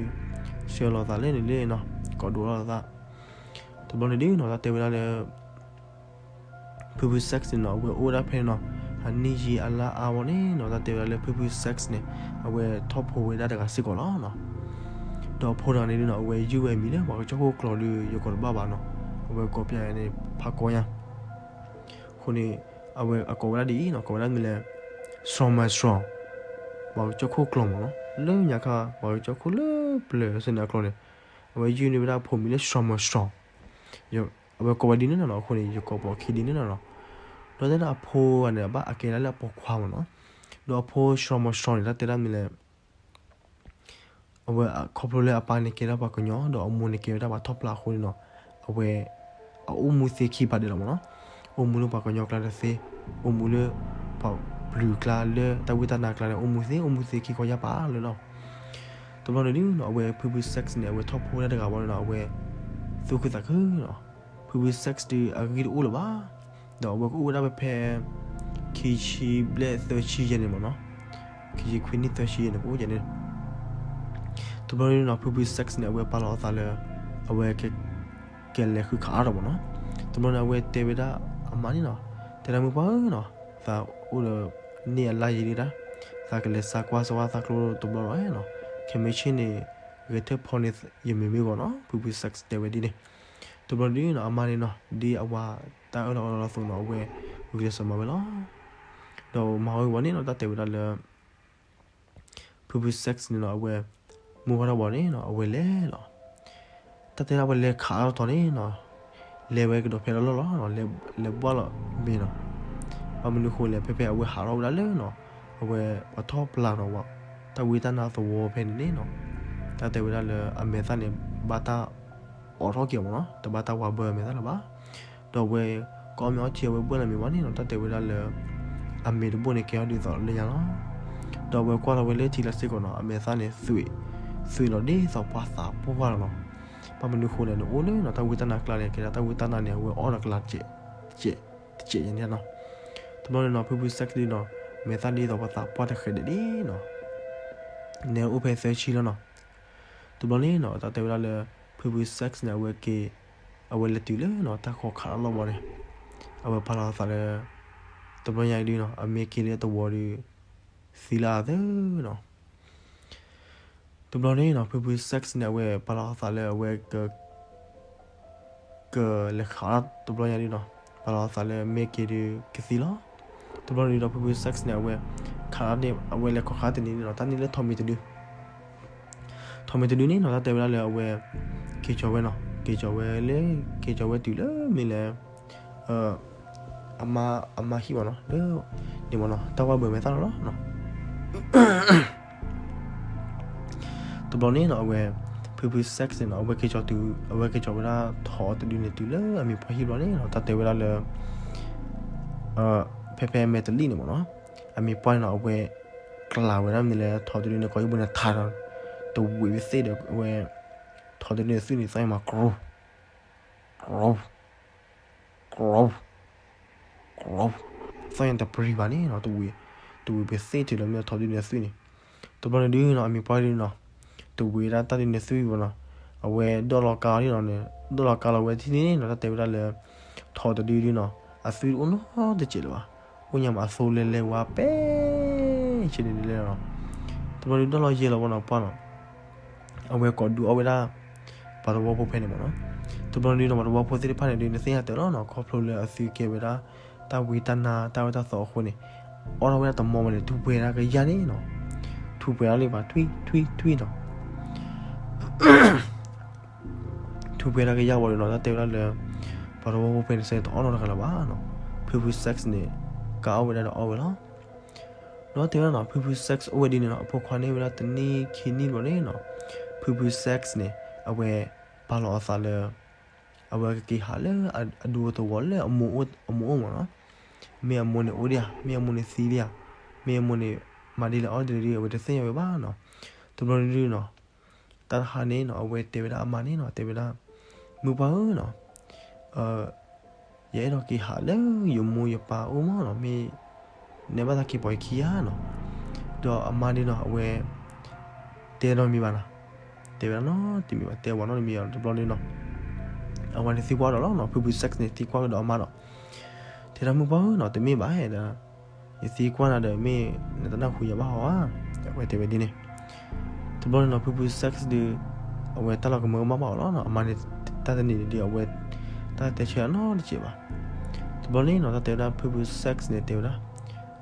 ုဆှၢလီၤသးလၢန့ၣ်လၢနီၤ ကိးဒိးလီၤသး တဘျီန့ၣ်ဒုးနီၤ တၢ်တဲဝဲဒၣ်လၢ ဖုဖု sex န့ၣ်နီၤ အဝဲအိၣ်ဝဲဒၣ်ဖဲန့ၣ်နီၤ အနံၣ်ယံာ်အလါအါဝဲန့ၣ်နီၤ တၢ်တဲဝဲဒၣ်လၢဖုဖု sex န့ၣ် အဝဲထီၣ်ဖိဝဲဒၣ်တဂၤစ့ၢ်ကီးလီၤနီၤ ဒီးအဖိတဂၤန့ၣ်ဒုးနီၤ အဝဲယုၢ်ဝဲအမံၤလၢပှၤကစၢၢ်ခိၣ်ကျိာ်ဒီး ယကိးတဘၣ်ဘၣ်နီၤ အဝဲကိးပျဲန့ၣ် ဖးကီညါ အဃိန့ၣ် အဝဲအကိးဝဲဒၣ်ဒ်အံၤနီၤ ကိးဝဲဒၣ်မ့ၢ်လၢ Summer Strong ပှၤကစၢၢ်ခိၣ်ကျိာ်မ့ၢ်နီၤ လၢညါခါ ပှၤကစၢၢ်ခိၣ်လၢပျၢၤစ့ၢ်န့ၣ်အကျိာ်န့ၣ် အဝဲယုၢ်န့ၢ်ဝဲဒၣ်အဖိမံၤလၢ Summer Strong အဝဲကိးဝဲဒ်န့ၣ်နီၤ အဃိန့ၣ် ယကိးပိာ်ခံဒ်န့ၣ်နီၤ ဒီးတဲဒၣ်အဖိဂၤန့ၣ် အဘၣ်အကဲဒၣ်လၢအပိာ်ခွါမ့ၢ်နီၤ ဒီးအဖိ Summer Strong န့ၣ် တၢ်တဲဒၣ်မ့ၢ်လၢ အဝဲခီဖျိလၢအပၢ်န့ၣ်ကဲဒၣ်ပှၤကညီ ဒီးအမိၢ်န့ၣ်ကဲဝဲဒၣ်ပှၤထီၣ်ပျၢ်အဃိန့ၣ်နီၤ အဝဲ အအိၣ်မူသ့ခံဖးဒဲးလီၤမ့ၢ်နီၤ အိၣ်မူလၢပှၤကညီကျါတသ့ အိၣ်မူလၢ ပှၤပျုၤကျါလၢတၢ်ဝံတၢ်နါကျါန့ၣ် အိၣ်မူသ့ အိၣ်မူသ့ခံခီယၢ်ပာ်လၢလီၤ တဘျီန့ၣ်ဒုးနီၤ အဝဲဖုဖု sex န့ၣ် အဝဲထီၣ်ဖိဝဲဒၣ်တဂၤဘၣ်န့ၣ်နီၤ အဝဲ သူၣ်ခုသးခုနီၤ ဖုဖု sex ဒုးအဂံၢ်တအိၣ်လၢၤဘၣ် ဒီးအဝဲကအိၣ်ဝဲဒၣ်ဖဲဖဲ ခံဆံဘျဲၣ်သၢဆံယဲၢ်န့ၣ်မ့ၢ်နီၤ ခံဆံခွံနံၣ်သၢဆံယဲၢ်န့ၣ် ကအိၣ်ယဲၢ်န့ၣ် တဘျီန့ၣ်နီၤ ဖုဖု sex န့ၣ် အဝဲပာ်လီၤအသးလၢ အဝဲ ကလဲၤဃုခးအါထီၣ်မ့ၢ်နီၤ တဘျီန့ၣ် အဝဲတဲဝဲဒၣ်အမါန့ၣ်နီၤ တဲဒၣ်မုၢ်ပှၢ်ဧၢနီၤ သးအိၣ်ဒီး န့ၢ်အလါယံာ်ဒံးဒၣ် သးကလဲၤစါကွၢ်စၢၤဝဲသးကျိတဘျီလီၤနီၤ ခဲမုၢ်ဆ့ၣ်န့ၣ် ဂဲၤထၢၣ်ဖီန့ၢ်ယမ့ၢ်မ့ၢ်ဂီၢ်နီၤ ဖုဖု sex တဲဝဲဒ်န့ၣ် တဘျီဒုးနီၤ အမါန့ၣ်နီၤ ဒ်အဝၤတၢ်အၢၣ်လီၤအီလီၤအသိးနီၤ အဝဲ ဂုာ်ကျဲးစၢးမၤဝဲလီၤ ဒီးမၤဝဲဝံၤန့ၣ်နီၤ တၢ်တဲဝဲဒၣ်လၢ ဖုဖု sex န့ၣ်နီၤ အဝဲ မုၢ်ဝါထီၣ်ဘၣ်န့ၣ်နီၤ အဝဲလဲၤလီၤ တၢ်တဲဒၣ်အဝဲလဲၤခးအါထီၣ်န့ၣ်နီၤ လဲၤဝဲကဒီးဖဲလီၢ်လီၢ်လီၤနီၤ လဲၤဘှၣ်လီၤမ့ၢ်နီၤ ဘၣ်မနုၤဃိလဲၣ် ဖဲဖဲအဝဲဟးထီၣ်ဝဲဒၣ်လၢနီၤ အဝဲပှၤထီၣ်ပျၢ်နီၤ တၢ်ဝံတၢ်နါသဝီဖဲန့ၣ်န့ၣ်နီၤ တၢ်တဲဝဲဒၣ်လၢအမဲာ်သၣ်န့ၣ် ဘၣ်တၢ်အိးထီၣ်က့ၤအီၤမ့ၢ်နီၤ တဘၣ်တၢ်ဝါဘၢအမဲာ်သၣ်လၢၤဘၣ် ဒီးအဝဲ ကအီၣ်မ့ၤအီထံအဝဲဘှၣ်လီၤမ့ၢ်ဘၣ်န့ၣ်နီၤ တၢ်တဲဝဲဒၣ်လၢ အမ့ၤတဘိၣ်န့ၣ်ကဲထီၣ်ဒ်သိးလၢညါလီၤ ဒီးအဝဲကွၢ်လီၤဝဲလၢထံကျါစ့ၢ်ကီးနီၤ အမဲာ်သၣ်န့ၣ် သွံၣ်လီၤဒ်သိးပှၤသးပှၢ်လီၤနီၤ ဘၣ်မနုၤဃိလဲၣ် နအိၣ်လၢနီၤ တၢ်ဝံတၢ်နါကျါန့ၣ် ကဲဒၣ်တၢ်ဝံတၢ်နါန့ၣ် အဝဲအီၣ်နၤကျါတကဲးတကဲးတကဲးယဲၢ်န့ၣ်နီၤ တဘျီန့ၣ်နီၤ ဖုဖု sex ဒုးနီၤ မဲာ်သၣ်ဒ်သိးပှၤသးပှၢ်တဃဲးဒဲးဒ်နီၤ နဲအိၣ်ဖဲသၢဆံလီၤနီၤ တဘျီန့ၣ်နီၤ တၢ်တဲဝဲဒၣ်လၢ ဖုဖု sex န့ၣ် အဝဲက့ၤ အဝဲလဲၤတုၤလၢနီၤ တၢ်ဃီခးတၢ်လီၢ်ဘီန့ၣ် အဝဲပာ်လီၤအသးလၢ တဘျီညါအံၤဒုးနီၤ အမ့ၢ်က့ၤလၢတဝီၤဒုး သံလၢအသၢနီၤ တဘျီန့ၣ်နီၤ ဖုဖု sex န့ၣ် အဝဲပာ်လီၤအသးလၢအဝဲ ကလဲၤခးတဘျီညါဒုးနီၤ ပာ်လီၤအသးလၢမ့ၢ်က့ၤဒုးကသံလီၤ တဘျီန့ၣ်ဒီး ဖုဖု sex န့ၣ် အဝဲ ခးတၢ်န့ၣ် အဝဲလဲၤခီခးတနံၤန့ၣ်နီၤ တၢ်န့ၣ်လၢထိးမံၤတဒု ထိးမံၤတဒုန့ၣ်နီၤ တၢ်တဲဝဲဒၣ်လၢအဝဲ က့ၤကၠီၤဝဲနီၤ က့ၤကၠီၤဝဲလၢ က့ၤကၠီၤဝဲတုၤလၢမ့ၢ်လဲၣ် အမါ အမါဟံၣ်မ့ၢ်နီၤ လၢ န့ၣ်မ့ၢ်နီၤ တၢ်ဝါဘၢမဲာ်သၣ်လီၤလီၤ တဘျီန့ၣ်နီၤ အဝဲ ဖုဖု sex န့ၣ်နီၤ အဝဲက့ၤကၠီၤတုၤ အဝဲက့ၤကၠီၤဝဲဒၣ်ထိးတဒုန့ၣ်တုၤလၢအမံၤပှၢ်ဟံၣ်ဘျီန့ၣ်နီၤ တၢ်တဲဝဲဒၣ်လၢ ဖဲဖဲမဲာ်တလံၣ်န့ၣ်မ့ၢ်နီၤ အမံၤပှၢ်န့ၣ်နီၤ အဝဲ ကျးဝဲဒၣ်မ့ၢ်လဲၣ် ထိးတဒုန့ၣ် ကိးယံၢ်ဘိန့ၣ်ထးဒီး တဝံးဝဲသ့ၣ်ဒီး အဝဲ ထိးတဒုန့ၣ်သွံၣ်န့ၣ် သီၣ်ညါမၤကရိ ကရိ ကရိ ကရိ သီၣ်ညါတပျံၤဘၣ်န့ၣ်နီၤ တဝံး တဝံးပသ့ၣ်တုၤလီၤမ့ၢ်ထိးဒုန့ၣ်သွံၣ်န့ၣ် တဘျီန့ၣ်ဒုနီၤ အမံၤပှၢ်ဒုနီၤ တဝံးဝဲဒၣ်တၢ်ဒုန့ၣ်သွံၣ်ဘၣ်နီၤ အဝဲဒိးလီၤကါလီၤန့ၣ်, ဒိးလီၤကါလီၤဝဲထံၣ်န့ၣ်နီၤ တၢ်တဲဝဲဒၣ်လၢ ထိးတဒုဒုနီၤ အသွံၣ်တအိၣ်နီတစဲးလၢၤဘၣ်, အိၣ်ညါမးအသိလၢလဲၤဝါပဲ ဆဲန့ၣ်ဒုလဲၣ်လီၤနီၤ. တဘျီဒုဒိးလီၤယဲၢ်လီၤဝဲနီၤ ပှၢ်နီၤ အဝဲကိးဒုးအီၣ်ဝဲဒၣ် ပှၤသဝီဖိဖဲန့ၣ်မးနီၤ. တဘျီဒုနီၤ ပှၤသဝီဖိသ့ၣ်တဖၣ်န့ၣ်ဒုး နသ့ၣ်ညါတၢ်လီၤနီၤ ခီဖျိလၢအသုကဲဝဲဒၣ် တၢ်ဝံတၢ်နါတၢ်ဝဲတၢ်သီအဃိန့ၣ် အီၣ်ထီၣ်ဝဲဒၣ်တမီၢ်ဝဲန့ၣ် ထူၣ်ပှဲၤဒၣ်ကယၢ်န့ၣ်နီၤ. ထူၣ်ပှဲၤဒၣ်လံဘၣ် ထွံၣ်ထွံၣ်ထွံၣ်နီၤ ထူၣ်ပှဲၤဒၣ်ကယၢ်ဝံၤဒီးနီၤ တၢ်တဲဝဲဒၣ်လၢ ပှၤသဝီဖိဖဲန့ၣ်စ့ၢ်တအီၣ်နီတဂၤလၢၤဘၣ်နီၤ. ဖုဖု sex န့ၣ် ကအီၣ်ဝဲဒၣ်ဒီးအီၣ်ဝဲလီၤ. ဒီးတဲဝဲဒၣ်နီၤ ဖုဖု sex အိၣ်ဝဲဒ်န့ၣ်နီၤ အဖိခွါန့ၢ်ဝဲဒၣ်တနံၣ်ခံနံၣ်ဘျီန့ၣ်နီၤ ဖုဖု sex န့ၣ် အဝဲပာ်လီၤအသးလၢ အဝဲကက့ၤဟးလၢအဒူသဝီလၢအမိၢ်အိၣ်မးနီၤ. မ့ၢ်အမိၢ်န့ၣ်အိၣ်ဒံးဧါ, မ့ၢ်အမိၢ်န့ၣ်သံဒံးဧါ, မ့ၢ်အမိၢ်န့ၣ် မၤဒ်လဲၣ်အီၣ်ဒ်လဲၣ်ဒ် အဝဲတသ့ၣ်ညါဝဲဘၣ်နီၤ. တဘျီဒုနီၤ တၢ်တဟါန့ၣ်နီၤ အဝဲတဲဝဲဒၣ်အမါန့ၣ်နီၤ တဲဝဲဒၣ် မုၢ်ပှၢ်ဧၢနီၤ ယအဲၣ်ဒိးက့ၤဟးလၢယမိၢ်ယပၢ်အိၣ်မးနီၤ မ့ၢ် နဘၣ်သးက့ၤပိာ်ယခံဧါနီၤ. ဒီးအမါဒုနီၤ အဝဲ တဲနီတမံၤဘၣ်နီၤ. တဲဝဲဒၣ်နီတမံၤဘၣ် တဲဝဲနီတမံၤဘၣ် တဘျီဒုနီၤ အဝဲန့ၣ်သံကွၢ်ဒီးလီၤနီၤ ဖုဖု sex န့ၣ် သံကွၢ်ကဒီးအမါဒီး တဲဒၣ် မုၢ်ပှၢ်ဧၢနီၤ တမ့ၢ်ဘၣ်ဒီး ယသံကွၢ်နၤဒီး မ့ၢ်နတနၢ်ဟူယၤဘၣ်ဟီဧါ. အဝဲတဲဝဲဒ်န့ၣ် တဘျီန့ၣ်နီၤ ဖုဖု sex ဒု အဝဲတၢ်လီၤကမၢကမၣ်ဘၣ်အီၤလီၤနီၤ. အမါန့ၣ် တၢ်တနံၤဒု အဝဲ တၢ်တဲဆၢယၤနီတစဲးဘၣ်. တဘျီန့ၣ်နီၤ တၢ်တဲဝဲဒၣ်ဖုဖု sex န့ၣ် တဲဝဲဒၣ်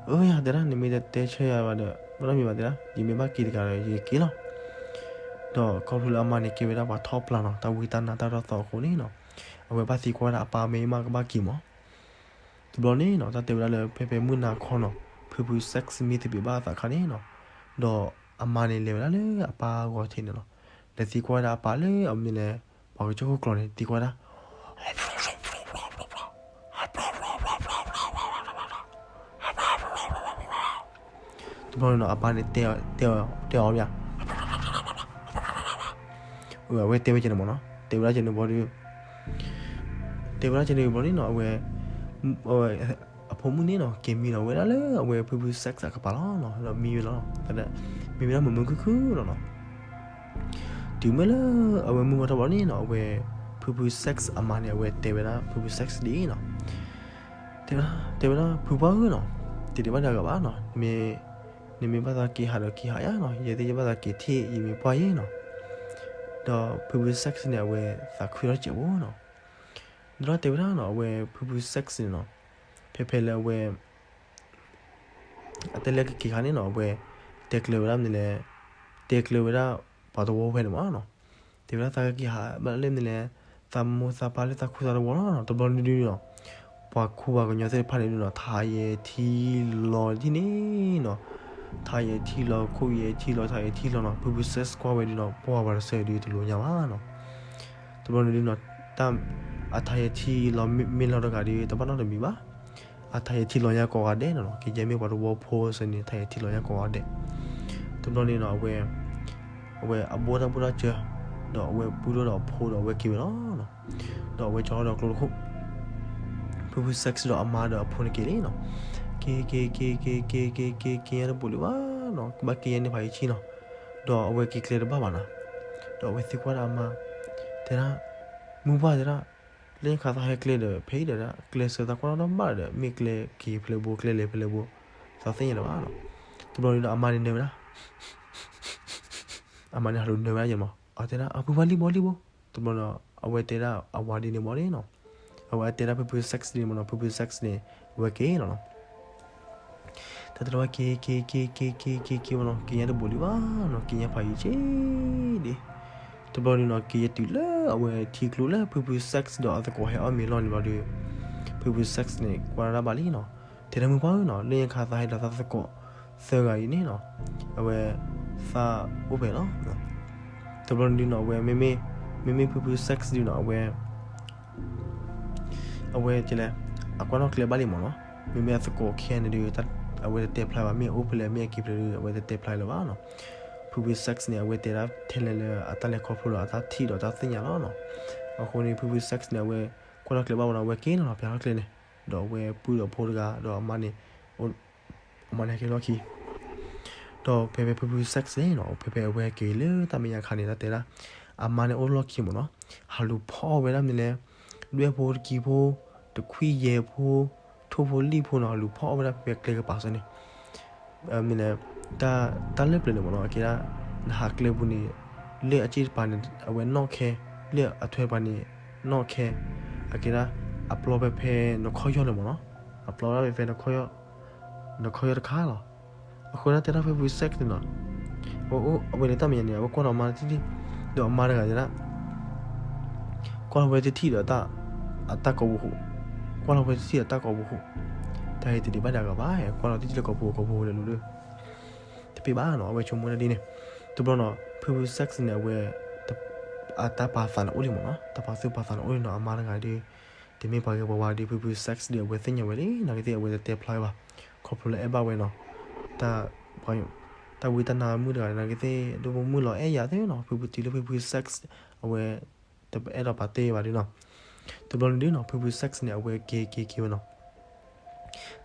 အၢယၤတဲဒၣ် နမ့ၢ်တတဲဆၢယၤဘၣ်ဒီး ဘၣ်နီတမံၤဘၣ်တဲဒၣ် ယမ့ၢ်ဘၣ်က့ၤတဂၤဒီး ယက့ၤလီၤ. ဒီးခီဖျိလၢအမါန့ၣ် ကဲဝဲဒၣ်ပှၤထီၣ်ပျၢ်နီၤ တၢ်ဝံတၢ်နါတၢ်တီၢ်သီအဃိန့ၣ်နီၤ အဝဲဘၣ်သံကွၢ်ဝဲဒၣ်အပၢ်မ့ၢ်မးကဘၣ်က့ၤမး. တဘျီန့ၣ်နီၤ တၢ်တဲဝဲဒၣ်လၢ ဖဲဖဲမုၢ်နၤခီနီၤ ဖုဖု sex မံသပ့ၤဘၣ်အသးခါန့ၣ်နီၤ ဒီးအမါန့ၣ်လဲၤဝဲဒၣ်လၢအပၢ်ဂီၤထံးန့ၣ်လီၤ. လဲၤသံကွၢ်ဝဲဒၣ်အပၢ်လၢအမ့ၢ်လဲၤ ပှၤကစၢၢ်ခိၣ်ကျိာ်န့ၣ် သံကွၢ်ဝဲဒၣ် တဘျီန့ၣ်နီၤ အပၢ်န့ၣ်တဲအီၤ တဲအီၤဘၣ် အဝဲတဲဝဲကဲန့ၣ်မးနီၤ တဲဝဲဒၣ်ကဲန့ၣ်ဘျီဒု တဲဝဲဒၣ်ကဲန့ၣ်ဘျီန့ၣ်နီၤ အဝဲ အဖိမုၣ်န့ၣ်နီၤ က့ၤမံလီၤဝဲဒၣ်လၢအဝဲဖုဖု sex အကပၤလီၤနီၤ ဒီးမံဝဲလီၤ မံဝဲဒၣ်မုာ်မုာ်ခုၣ်ခုၣ်လီၤနီၤ. တုၤမ့ၢ်လၢ အဝဲမုၢ်ဂီၤထီၣ်ဘျီန့ၣ်နီၤ အဝဲ ဖုဖု sex အမါန့ၣ် အဝဲတဲဝဲဒၣ် ဖုဖု sex ဒ်အံၤနီၤ တဲဝဲဒၣ် တဲဝဲဒၣ် ဖုပှၢ်ဧၢနီၤ တဒံးဘၣ်တဂၤဘၣ်နီၤ နမ့ၢ်ဘၣ်သးက့ၤဟးဒီးက့ၤဟးယါနီၤ ယဲသ့ၣ်ယဘၣ်သးက့ၤထံၣ် ယမ့ၢ်ပှၢ်ယဲနီၤ. ဒီးဖုဖု sex န့ၣ် အဝဲသးခုလီၤစဲးဖိနီၤ ဒီးတဲဝဲဒၣ်နီၤ အဝဲဖုဖု sex န့ၣ်နီၤ ဖဲဖဲလၢအဝဲ အတဲလၢကက့ၤခါန့ၣ်နီၤ အဝဲ တဲကျၢၤဝဲဒၣ်မနုၤလဲၣ် တဲကျၢၤဝဲဒၣ် ပှၤသဝီဖိဖဲန့ၣ်မးနီၤ တဲဝဲဒၣ်သးကက့ၤဟးဘၣ်လၢမနုၤလဲၣ် သးမိၢ်သးပၢ်လၢသးခူသးသဝီလီၤနီၤ တဘျီဒုဒုနီၤ ပှၤခိၣ်ပှၤကညီသ့ၣ်တဖၣ်န့ၣ်ဒုနီၤ ထါယဲၤထံလီၤဒ်န့ၣ်နီၤ ထါယဲၤထံလီၤ ခိၣ်ယဲၤထံလီၤ ထါယဲၤထံလီၤနီၤ ဖုဖု sex ကွၢ်ဝဲဒုနီၤ ပှၤပှၤတဆၢဒုတလိၣ်ညါဘၣ်နီၤ တဘျီဒုနီၤ တၢ် အထါယဲၤထံလီၤမ့ၢ်လီၤတဂၤဒု တဘၣ်နီတမံၤဘၣ် အထါယဲၤထံလီၤညါကိးဂၤဒဲးနီၤ ကယဲၢ်မ့ၢ်ပှၤသဝီဖိစ့ၢ်န့ၣ် ထါယဲၤထံလီၤညါကိးဂၤဒဲး တဘျီန့ၣ်နီၤ အဝဲ အဝဲအဘိၣ်တၢ်ဘိၣ်တၢ်စၢၤ ဒီးအဝဲပုၢ်ဒီးအဖိဒီးအဝဲက့ၤဝဲလီၤနီၤ ဒီးအဝဲကၠီထီၣ်ဒီးကျိတခိၣ် ဖုဖု sex ဒီးအမါဒီးအဖိန့ၣ်က့ၤလံနီၤ က့ၤ က့ၤ က့ၤ က့ၤ က့ၤ က့ၤ က့ၤညါတဘူးလၢၤဘၣ်နီၤ ကဘၣ်က့ၤညါန့ၣ်ဖးယံာ်ဆံနီၤ ဒီးအဝဲက့ၤကျဲတဘၣ်ဘၣ်နီၤ ဒီးအဝဲသံကွၢ်ဒၣ်အမါ တဲဒၣ် မုၢ်ပှၢ်တဲဒၣ် လၢညါခါသးဟဲကျဲဒီး ဖဲအံၤဒီး ကျဲစၢၤသးကွၢ်ထီၣ်တဘၣ်ဒီး မ့ၢ်ကျဲက့ၤဖဲလဲၣ်ဘိ ကျဲလဲၤဖဲလဲၣ်ဘိ သးသ့ၣ်ညါလၢၤဘၣ်နီၤ တဘျီဒုဒီးအမါန့ၣ်နၢၤဝဲဒၣ် အမါန့ၣ်ဟးလူၤနၢၤဝဲဒၣ်ယဲမး အတဲဒၣ် အဖုဖါလံဘီလံဘိ တဘျီဒီး အဝဲတဲဒၣ်အဝၤဒ်န့ၣ်ဘီန့ၣ်နီၤ အဝဲတဲဒၣ်ဖုဖု sex ဒ်န့ၣ်မးနီၤ ဖုဖု sex န့ၣ် အဝဲက့ၤလီၤနီၤ တၢ်တလီၤဝဲက့ၤ က့ၤ က့ၤ က့ၤ က့ၤ က့ၤ က့ၤမးနီၤ က့ၤညါတဘူးလံဘၣ်နီၤ က့ၤညါဖးယံာ်ဆံဒံး တဘျီဒုနီၤ က့ၤယဲၢ်တုၤလၢအဝဲထံကျိလၢဖုဖု sex ဒီးအသကိးဟဲအီၣ်မ့ၤလီၢ်န့ၣ်ဘျီဒီး ဖုဖု sex န့ၣ် ကွၢ်တၢ်ဘၣ်လံနီၤ တဲဒၣ်မုၢ်ပှၢ်ဧၢနီၤ လၢညါခါသးဟဲဒီးသးသကိးသၢဂၤအံၤန့ၣ်နီၤ အဝဲ သးအိၣ်ဖဲလီၤ တဘျီဒုနီၤ အဝဲမ့မ့ၢ် မ့မ့ၢ်ဖုဖု sex ဒုနီၤ အဝဲ အဝဲကလဲၣ် အကွၢ်နီၣ်ကျဲဘၣ်လံမးနီၤ မ့မ့ၢ်အသကိးခံဂၤန့ၣ်ဒုး အဝဲတတဲဖျါဘၣ် မ့ၢ်အအိၣ်ဖဲလဲၣ် မ့ၢ်အက့ၤဖဲလဲၣ်ဒုး အဝဲတတဲဖျါလၢၤဘၣ်နီၤ ဖုဖု sex န့ၣ် အဝဲတဲဒၣ်ထဲလဲၣ်လၢအတၢ်လဲၤခီဖျိဒီးအတၢ်ထံၣ်ဒီးတၢ်သ့ၣ်ညါလီၤနီၤ အဃိန့ၣ် ဖုဖု sex န့ၣ် အဝဲကွၢ်နီၣ်ကျဲဘၣ်ဝဲဒီး အဝဲက့ၤနီၤနီၤ ဖဲလီၤကျဲန့ၣ် ဒီးအဝဲပုၢ်ဒီးဖိတဂၤ ဒီးအမါန့ၣ် အမါန့ၣ်ဟဲက့ၤလီၢ်ခံ ဒီးဖဲဖဲဖုဖု sex န့ၣ်နီၤ ဖဲဖဲအဝဲဟဲက့ၤလၢတၢ်မဲာ်ညါခါန့ၣ် တၢ်တဲဒၣ် အမါန့ၣ်အိၣ်လီၢ်ခံမ့ၢ်နီၤ, ဟးလူၤဖီၣ်အီၣ်ဝဲဒၣ်မ့ၢ်လဲၣ်, ဒွဲၣ်ဖိတကံဖိ, တခွံယဲၢ်ဖိ, ထိၣ်ဖိလံၣ်ဖိနီၤ, ဟးလူၤဖီၣ်အီၣ်ဝဲဒၣ်ဖဲကျဲကပၤစၢၤန့ၣ် မ့ၢ်လဲၣ်, တၢ်လၢပျၢၤန့ၣ်မ့ၢ်နီၤ, အကဲဒၣ် နဟးကျဲပူၤန့ၣ် လၢအစ့ၣ်တပၤန့ၣ် အဝဲနီၣ်ခဲ, လၢအထွဲတပၤန့ၣ် နီၣ်ခဲ, အကဲဒၣ် အပျီဖဲဖဲနခီၣ်ယီၢ်န့ၣ်မ့ၢ်နီၤ, အပျီဒၣ်ဖဲဖဲ နခီၣ်ယီၢ်တခါလီၤ. အဃိန့ၣ်တဲဒၣ်ဖုဖု sex န့ၣ်နီၤ, အဝဲန့ၣ်တၢ်မဲာ်ညါန့ၣ် အဝဲကွၢ်လီၤအမါတထံၣ်, ဒီးအမါတဂၤန့ၣ်ဒၣ် ကွၢ်လီၤဝဲတထံၣ်ဒီး အတၢ်ကိးပူၤဃိ, ကွၢ်လီၤဝဲတထံၣ်ဒီးတၢ်ကိးပူၤဃိ, တၢ်ဟဲတဒံးဘၣ်ဒၣ်ဂၤဘၣ်, ကွၢ်လီၤတထံၣ်လၢကိးပူၤကိးပူၤလၢလူၤလၢ တပ့ၢ်ဘၣ်နီၤ, အဝဲဆိကမိၣ်ဒၣ်ဒ်န့ၣ်. တဘျီနီၤ ဖုဖု sex န့ၣ် အဝဲ အတၢ်ပာ်သးန့ၣ်အိၣ်လံမ့ၢ်နီၤ, တၢ်ပာ်သူၣ်ပာ်သးန့ၣ်အိၣ်လံနီၤ, အမါတဂၤဒီး တမ့ၢ်ပှၤဂ့ၤပှၤဝါဒီး ဖုဖု sex ဒီး အဝဲသ့ၣ်ညါဝဲလံ, နာ်က့သ့ၣ်အဝဲတတဲဖျါဝဲဘၣ်, ခီဖျိလၢအဲၣ်ဘၣ်ဝဲနီၤ, တၢ် တၢ်ဝံတၢ်နါမုၣ်တဂၤန့ၣ် နာ်က့သ့ၣ် ဒိၣ်မုၢ်လီၤအဲၣ်ယၤသ့နီၤ, ဖုဖုတုၤလၢဖုဖု sex အဝဲ တအဲၣ်ဒိးပာ်တ့ၢ်ဘၣ်ဒ်နီၤ. တဘျီန့ၣ်ဒုနီၤ ဖုဖု sex န့ၣ် အဝဲက့ၤက့ၤက့ၤဝဲနီၤ.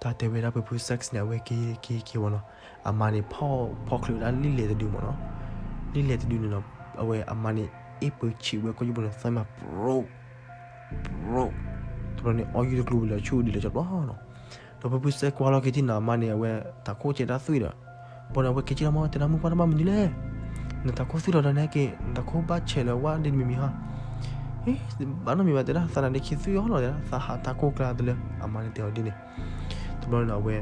တၢ်တဲဝဲဒၣ်ဖုဖု sex န့ၣ် အဝဲက့ၤက့ၤက့ၤဝဲနီၤ. အမါန့ၣ် ဖီၣ်ချၢးဝဲဒၣ်လံာ်လဲၢ်တဒုမ့ၢ်နီၤ. လံာ်လဲၢ်တဒုန့ၣ်နီၤ အဝဲအမါန့ၣ် အ့ၣ်ပၢဆံးဝဲ ကီၢ်ယူၢ်ပူၤန့ၣ် သီမး ပြိး ပြိး, တဘျီန့ၣ် အီၣ်ယူၢ်တကျိၤဝံၤလၢဆူၣ်ဒံးလၢကၠီဘျီနီၤ. ဒီးဖုဖု sex ကွၢ်လီၤက့ၤထံၣ်နီၤ အမါန့ၣ် အဝဲတၢ်ခိၣ်ဆဲးတၢ်သွံၣ်ဒီး ဘီန့ၣ် အဝဲက့ၤက့ၤလီၤမး တဲဒၣ်မုၢ်ပှၢ်တဘၣ်မနုၤလဲၣ်, နတၢ်ခိၣ်သွံၣ်လီၤဒီးနဟဲက့ၤ နတၢ်ခိၣ်ဘၣ်ဆဲးလၢၤဝဲဒ်တမံၤမံၤဟါ. အ့ ဘၣ်နီတမံၤဘၣ် တဲဒၣ်သးနါဒ့ခံသွံၣ်အီၤလီၤ တဲဒၣ်သးဟးတၢ်ကိၢ်ကျါတလၢ အမါန့ၣ်တဲအီၤဒ်န့ၣ်. တဘျီန့ၣ်နီၤ အဝဲ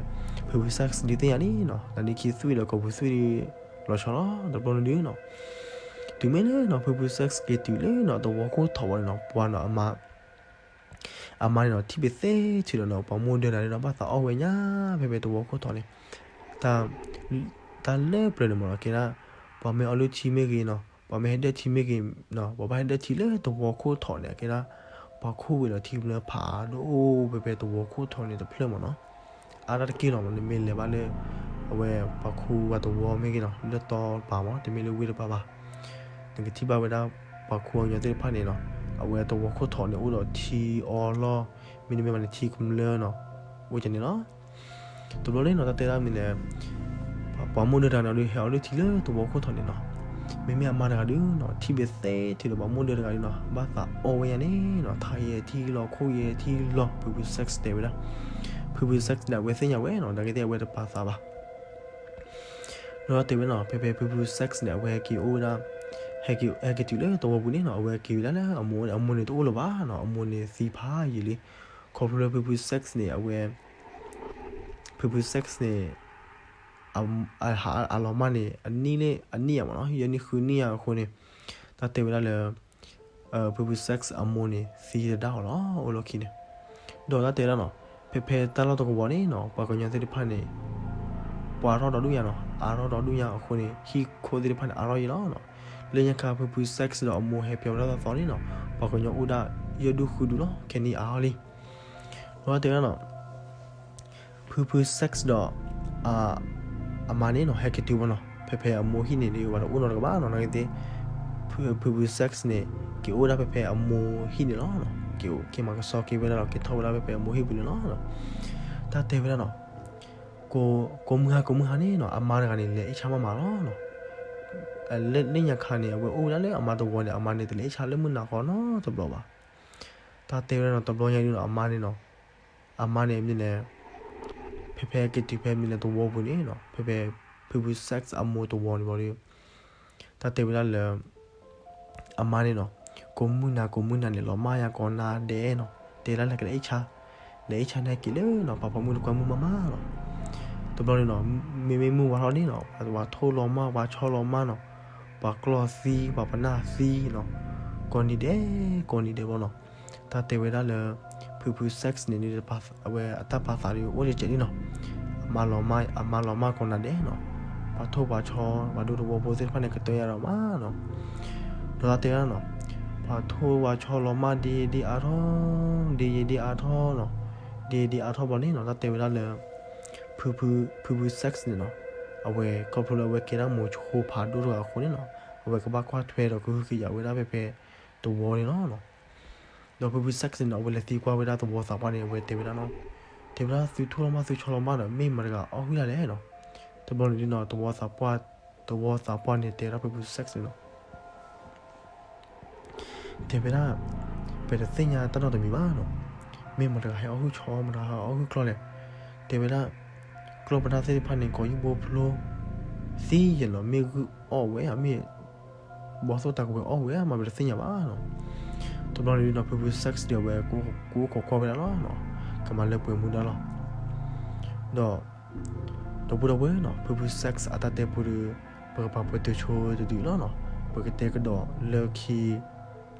ဖုဖု sex ဒုးသ့ၣ်ညါလံနီၤ နါဒ့ခံသွံၣ်ဒီးကိာ်ပူၤသွံၣ်ဒုး လီၤဆီလီၤ တဘျီန့ၣ်ဒုးနီၤ. တုၤမ့ၢ်လၢနီၤ ဖုဖု sex က့ၤတုၤလၢနီၤ သဝီခိၣ်ထီၣ်ဝဲန့ၣ်နီၤ ပှၤနီၤ အမါ အမါန့ၣ်နီၤ ထံၣ်ဘၣ်သ့ထုးဒီးနီၤ ပှၤမိၢ်ဒၢတဂၤန့ၣ်နီၤ ဘၣ်သးအီၣ်ဝဲညါ ဖဲဖဲသဝီခိၣ်ထီၣ်န့ၣ် တၢ်လၢပျၢၤန့ၣ်မ့ၢ်နီၤ ကဲဒၣ် ပှၤမ့ၢ်အီလုၢ်ထံမ့ၢ်ဂ့ၤနီၤ ပှၤမ့ၢ်ဟဲဒၢထံမ့ၢ်ဂ့ၤနီၤ ပှၤဘၣ်ဟဲဒၢထံလၢသဝီခိၣ်ထီၣ်န့ၣ် ကဲဒၣ် ပှၤခိၣ်ဝံၤဒီးထံကမျၢၢ်ဖးဒိၣ်အိၣ်ဖဲဖဲသဝီခိၣ်ထီၣ်န့ၣ်တဖျၢၣ်မ့ၢ်နီၤ. အါတက့ၢ်လီၤမ့ၢ် နမ့ၢ်လဲၤဘၣ်လၢ အဝဲပှၤခူပှၤသဝီမ့ၢ်ဂ့ၤနီၤ လၢတီတပၤမ့ၢ် တမ့ၢ်လၢဝ့ၢ်တပၤဘၣ် နကထံၣ်ဘၣ်ဝဲဒၣ် ပှၤခူပှၤကညီသ့ၣ်တဖၣ်န့ၣ်နီၤ အဝဲသဝီခိၣ်ထီၣ်န့ၣ် အိၣ်ဒီးထံအီလီၢ် မ့တမ့ၢ်ဘၣ်န့ၣ် ထံကမျၢၢ်နီၤ အိၣ်ကန့ၣ်လီၤ. တဘျီန့ၣ်နီၤ တၢ်တဲဒၣ်မ့ၢ်လဲၣ် ပှၤမိၢ်ဒၢတဂၤန့ၣ်ဒီး ဟဲအီလုၢ်ထံလၢသဝီခိၣ်ထီၣ်န့ၣ်နီၤ မ့မ့ၢ်အမါတဂၤဒုးနီၤ ထံၣ်ဘၣ်သ့ထုးဒီးပှၤမိၢ်ဒၢတဂၤဒုးနီၤ ဘၣ်သးအီၣ်ဝဲညါန့ၣ်နီၤ ထါယဲၢ်ထံလီၤ ခိၣ်ယဲၢ်ထံလီၤ ဖုဖု sex တဲဝဲဒၣ် ဖုဖု sex န့ၣ် အဝဲသ့ၣ်ညါဝဲနီၤ နာ်က့သ့ၣ်အဝဲတပာ်သးဘၣ် ဒီးတဲဝဲနီၤ ဖဲဖဲဖုဖု sex န့ၣ် အဝဲဟဲက့ၤအိၣ်ဝဲဒၣ် ဟဲက့ၤ ဟဲက့ၤတုၤလၢသဝီပူၤန့ၣ်နီၤ အဝဲက့ၤဝဲဒၣ်လၢအမိၢ်န့ၣ် အမိၢ်န့ၣ်တအိၣ်လၢၤဘၣ်နီၤ အမိၢ်န့ၣ်သံဖးယံာ်လံ ခီဖျိလၢဖုဖု sex န့ၣ် အဝဲ ဖုဖု sex န့ၣ် အလီၤမၢ်န့ၣ် အနံၣ်လၢအနံၣ်ယါမ့ၢ်နီၤ ယဲၢ်နံၣ်ဃုနံၣ်ယါအဃိန့ၣ် တၢ်တဲဝဲဒၣ်လၢ ဖုဖု sex အမိၢ်န့ၣ် သံတဒၣ်အီၤလီၤ အိၣ်လီၢ်ခံန့ၣ် ဒီးတၢ်တဲဒၣ်နီၤ ဖဲဖဲတၢ်လီၢ်တကဝီၤန့ၣ်နီၤ ပှၤကညီသ့ၣ်တဖၣ်န့ၣ် ပှၤထီၣ်ဒီဒူၣ်ညါနီၤ အါထီၣ်ဒီဒူၣ်ညါအဃိန့ၣ် ဟံၣ်ခိၣ်သ့ၣ်တဖၣ်န့ၣ် အါထီၣ်ယံာ်လီၤနီၤ လၢညါခါ ဖုဖု sex ဒီးအမိၢ်ဟဲပၠီဝဲဒၣ်သီသီန့ၣ်နီၤ ပှၤကညီအိၣ်ဒၣ်ယဲၢ်ဒူၣ်ဃုဒူၣ်လီၤ ခဲနံၣ်အါထီၣ်လံ ဒီးတၢ်တဲဒၣ်နီၤ ဖုဖု sex ဒီး အမါန့ၣ်နီၤ ဟဲက့ၤတုၤဝဲနီၤ ဖဲဖဲအမိၢ်ဟံၣ်န့ၣ်ဒီး ပှၤတအိၣ်နီတဂၤဘၣ်နီၤ နာ်က့သ့ၣ် ဖုဖု sex န့ၣ် က့ၤအိၣ်ဒၣ်ဖဲဖဲအမိၢ်ဟံၣ်န့ၣ်လီၤ. က့ၤအိၣ်က့ၤမၤကဆှီက့ၤဝဲဒၣ်လီၤ က့ၤထီၣ်ဝဲဒၣ်ဖဲဖဲအမိၢ်ဟံၣ်ပူၤန့ၣ်လီၤ. တၢ်တဲဝဲဒၣ်နီၤ ကိးမုၢ်ဟါ ကိးမုၢ်ဟါန့ၣ်နီၤ အမါတဂၤန့ၣ် လဲၤအ့ၣ်ဆါမးမးလီၤနီၤ. လၢညါခါန့ၣ် အဝဲအိၣ်ဝဲဒၣ်လၢအမါသဝီန့ၣ် အမါန့ၣ် တလဲၤအ့ၣ်ဆါလၢမုၢ်နၤဃီနီတဘျီဘၣ်. တၢ်တဲဝဲဒၣ်နီၤ တဘျီညါဒုးနီၤ အမါန့ၣ်နီၤ အမါန့ၣ်မ့ၢ်လဲၣ် ဖဲဖဲက့ၤတုၤဖဲမ့ၢ်လဲၣ်သဝီပူၤန့ၣ်နီၤ ဖဲဖဲ ဖုဖု sex အမိၢ်သဝီန့ၣ်ဘျီဒီး တၢ်တဲဝဲဒၣ်လၢ အမါန့ၣ်နီၤ ကိးမုၢ်နၤ ကိးမုၢ်နၤန့ၣ် လီၤမၢ်ယၤကိးနၤဒဲးနီၤ တဲဒၣ်လၢကလဲၤအ့ၣ်ဆါ လဲၤအ့ၣ်ဆါန့ၣ်က့ၤလၢနီၤ ပာ်ဖီမုၢ်တကွၢ်မုၢ်မးမးနီၤ. တဘျီန့ၣ်နီၤ မ့မ့ၢ်မုၢ်ဝါထီၣ်န့ၣ်နီၤ ပှၤထိၣ်လီၤမၢ် ပှၤဆီလီၤမၢ်နီၤ ပှၤကျီၢ်သံ ပှၤပနၢ်သံနီၤ ကိးနံၤဒဲး ကိးနံၤဒဲးဘျီနီၤ. တၢ်တဲဝဲဒၣ်လၢ ဖုဖု sex န့ၣ် အဝဲအတၢ်ပာ်သးဒီးအိၣ်တကဲးန့ၣ်နီၤ အမါလီၤမၢ် အမါလီၤမၢ်ကိးနၤဒဲးနီၤ ပှၤထိၣ်ပှၤဆီ ပှၤဒူသဝီဖိသ့ၣ်တဖၣ်န့ၣ် ကတၢၢ်ယၤဒီးမးနီၤ. ဒီးတၢ်တဲဝဲဒၣ်နီၤ ပှၤထိၣ်ပှၤဆီလီၤမၢ်ဒ်ဒ်အါထီၣ် ဒ်ယံာ်ဒ်အါထီၣ်နီၤ ဒ်ဒ်အါထီၣ်ဘျီန့ၣ်နီၤ တၢ်တဲဝဲဒၣ်လၢ ဖုဖု ဖုဖု sex န့ၣ်နီၤ အဝဲခီဖျိလၢအဝဲကဲဒၣ်မိၤဆိဖးဒိၣ်တဂၤအဃိန့ၣ်နီၤ အဝဲကဘၣ်ကွၢ်ထွဲဒီးကဟုကယာ်ဝဲဒၣ်ဖဲဖဲသဝီန့ၣ်လီၤ. ဒီးဖုဖု sex န့ၣ်နီၤ အဝဲလဲၤသံကွၢ်ဝဲဒၣ်သဝီသးပှၢ်န့ၣ် အဝဲတဲဝဲဒၣ်နီၤ တဲဝဲဒၣ်သုထိၣ်လီၤမၢ်သုဆီလီၤမၢ်ဒီး မ့ၢ်မတၤတဂၤအီၣ်ဟုၣ်ဒၣ်လဲၣ်နီၤ. တဘျီန့ၣ်ဒုးနီၤ သဝီသးပှၢ် သဝီသးပှၢ်န့ၣ်တဲဒၣ်ဖုဖု sex န့ၣ်နီၤ တဲဝဲဒၣ်, ပတသ့ၣ်ညါတၢ်နီတမံၤဘၣ်နီၤ. မ့ၢ်မတၤတဂၤဟဲအီၣ်ဟုၣ်ဆီ မတၤတဂၤဟဲအီၣ်ဟုၣ်ကျီၢ်လဲၣ်. တဲဝဲဒၣ်, ကျီၢ်ပနၢ်သ့ၣ်တဖၣ်န့ၣ် ကိးယုၢ်ဘိဖျိ သံယဲၢ်နီၤ, မ့ၢ်ဂုၢ်အီၣ်ဝဲဧါ, မ့ၢ်ဘီသိၣ်တၢ်ကဝဲၤအီၣ်ဝဲဧါ, မ့ၢ်ပတသ့ၣ်ညါဘၣ်နီၤ. တဘျီန့ၣ်ဒီး ဖုဖု Sex ဒီးအဝဲ ကအိၣ်ခိးကွၢ်ဝဲဒၣ်လီၤနီၤ, ကမၤလၢပှဲၤမူဒါလီၤ. ဒီး ဒီပုၢ်ဒီဝဲၢ်နီၤ, ဖုဖု Sex အတၢ်တဲပူဒီး ပကပာ်ပှဲၤတုၤဆိတဒုလီၤနီၤ. ပကတဲကဒီးလၢခံ,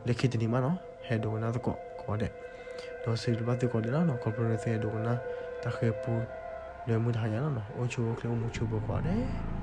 လၢခံတနံၤမးနီၤ, ဟဲဒိကနၣ်သကိးကိးဂၤဒဲး, ဒီးစံးဘျုးဘၣ်သုကိးဂၤဒဲးလီၤနီၤ, ခီဖျိလၢသုဟဲဒိကနၣ်တၢ်ဃဲၤပူ လၢမုၢ်တဟါညါလီၤနီၤ. အိၣ်ဆူၣ်အိၣ်ချ့အိၣ်မုာ်ဆူၣ်ပှဲၤကိးဂၤဒဲး.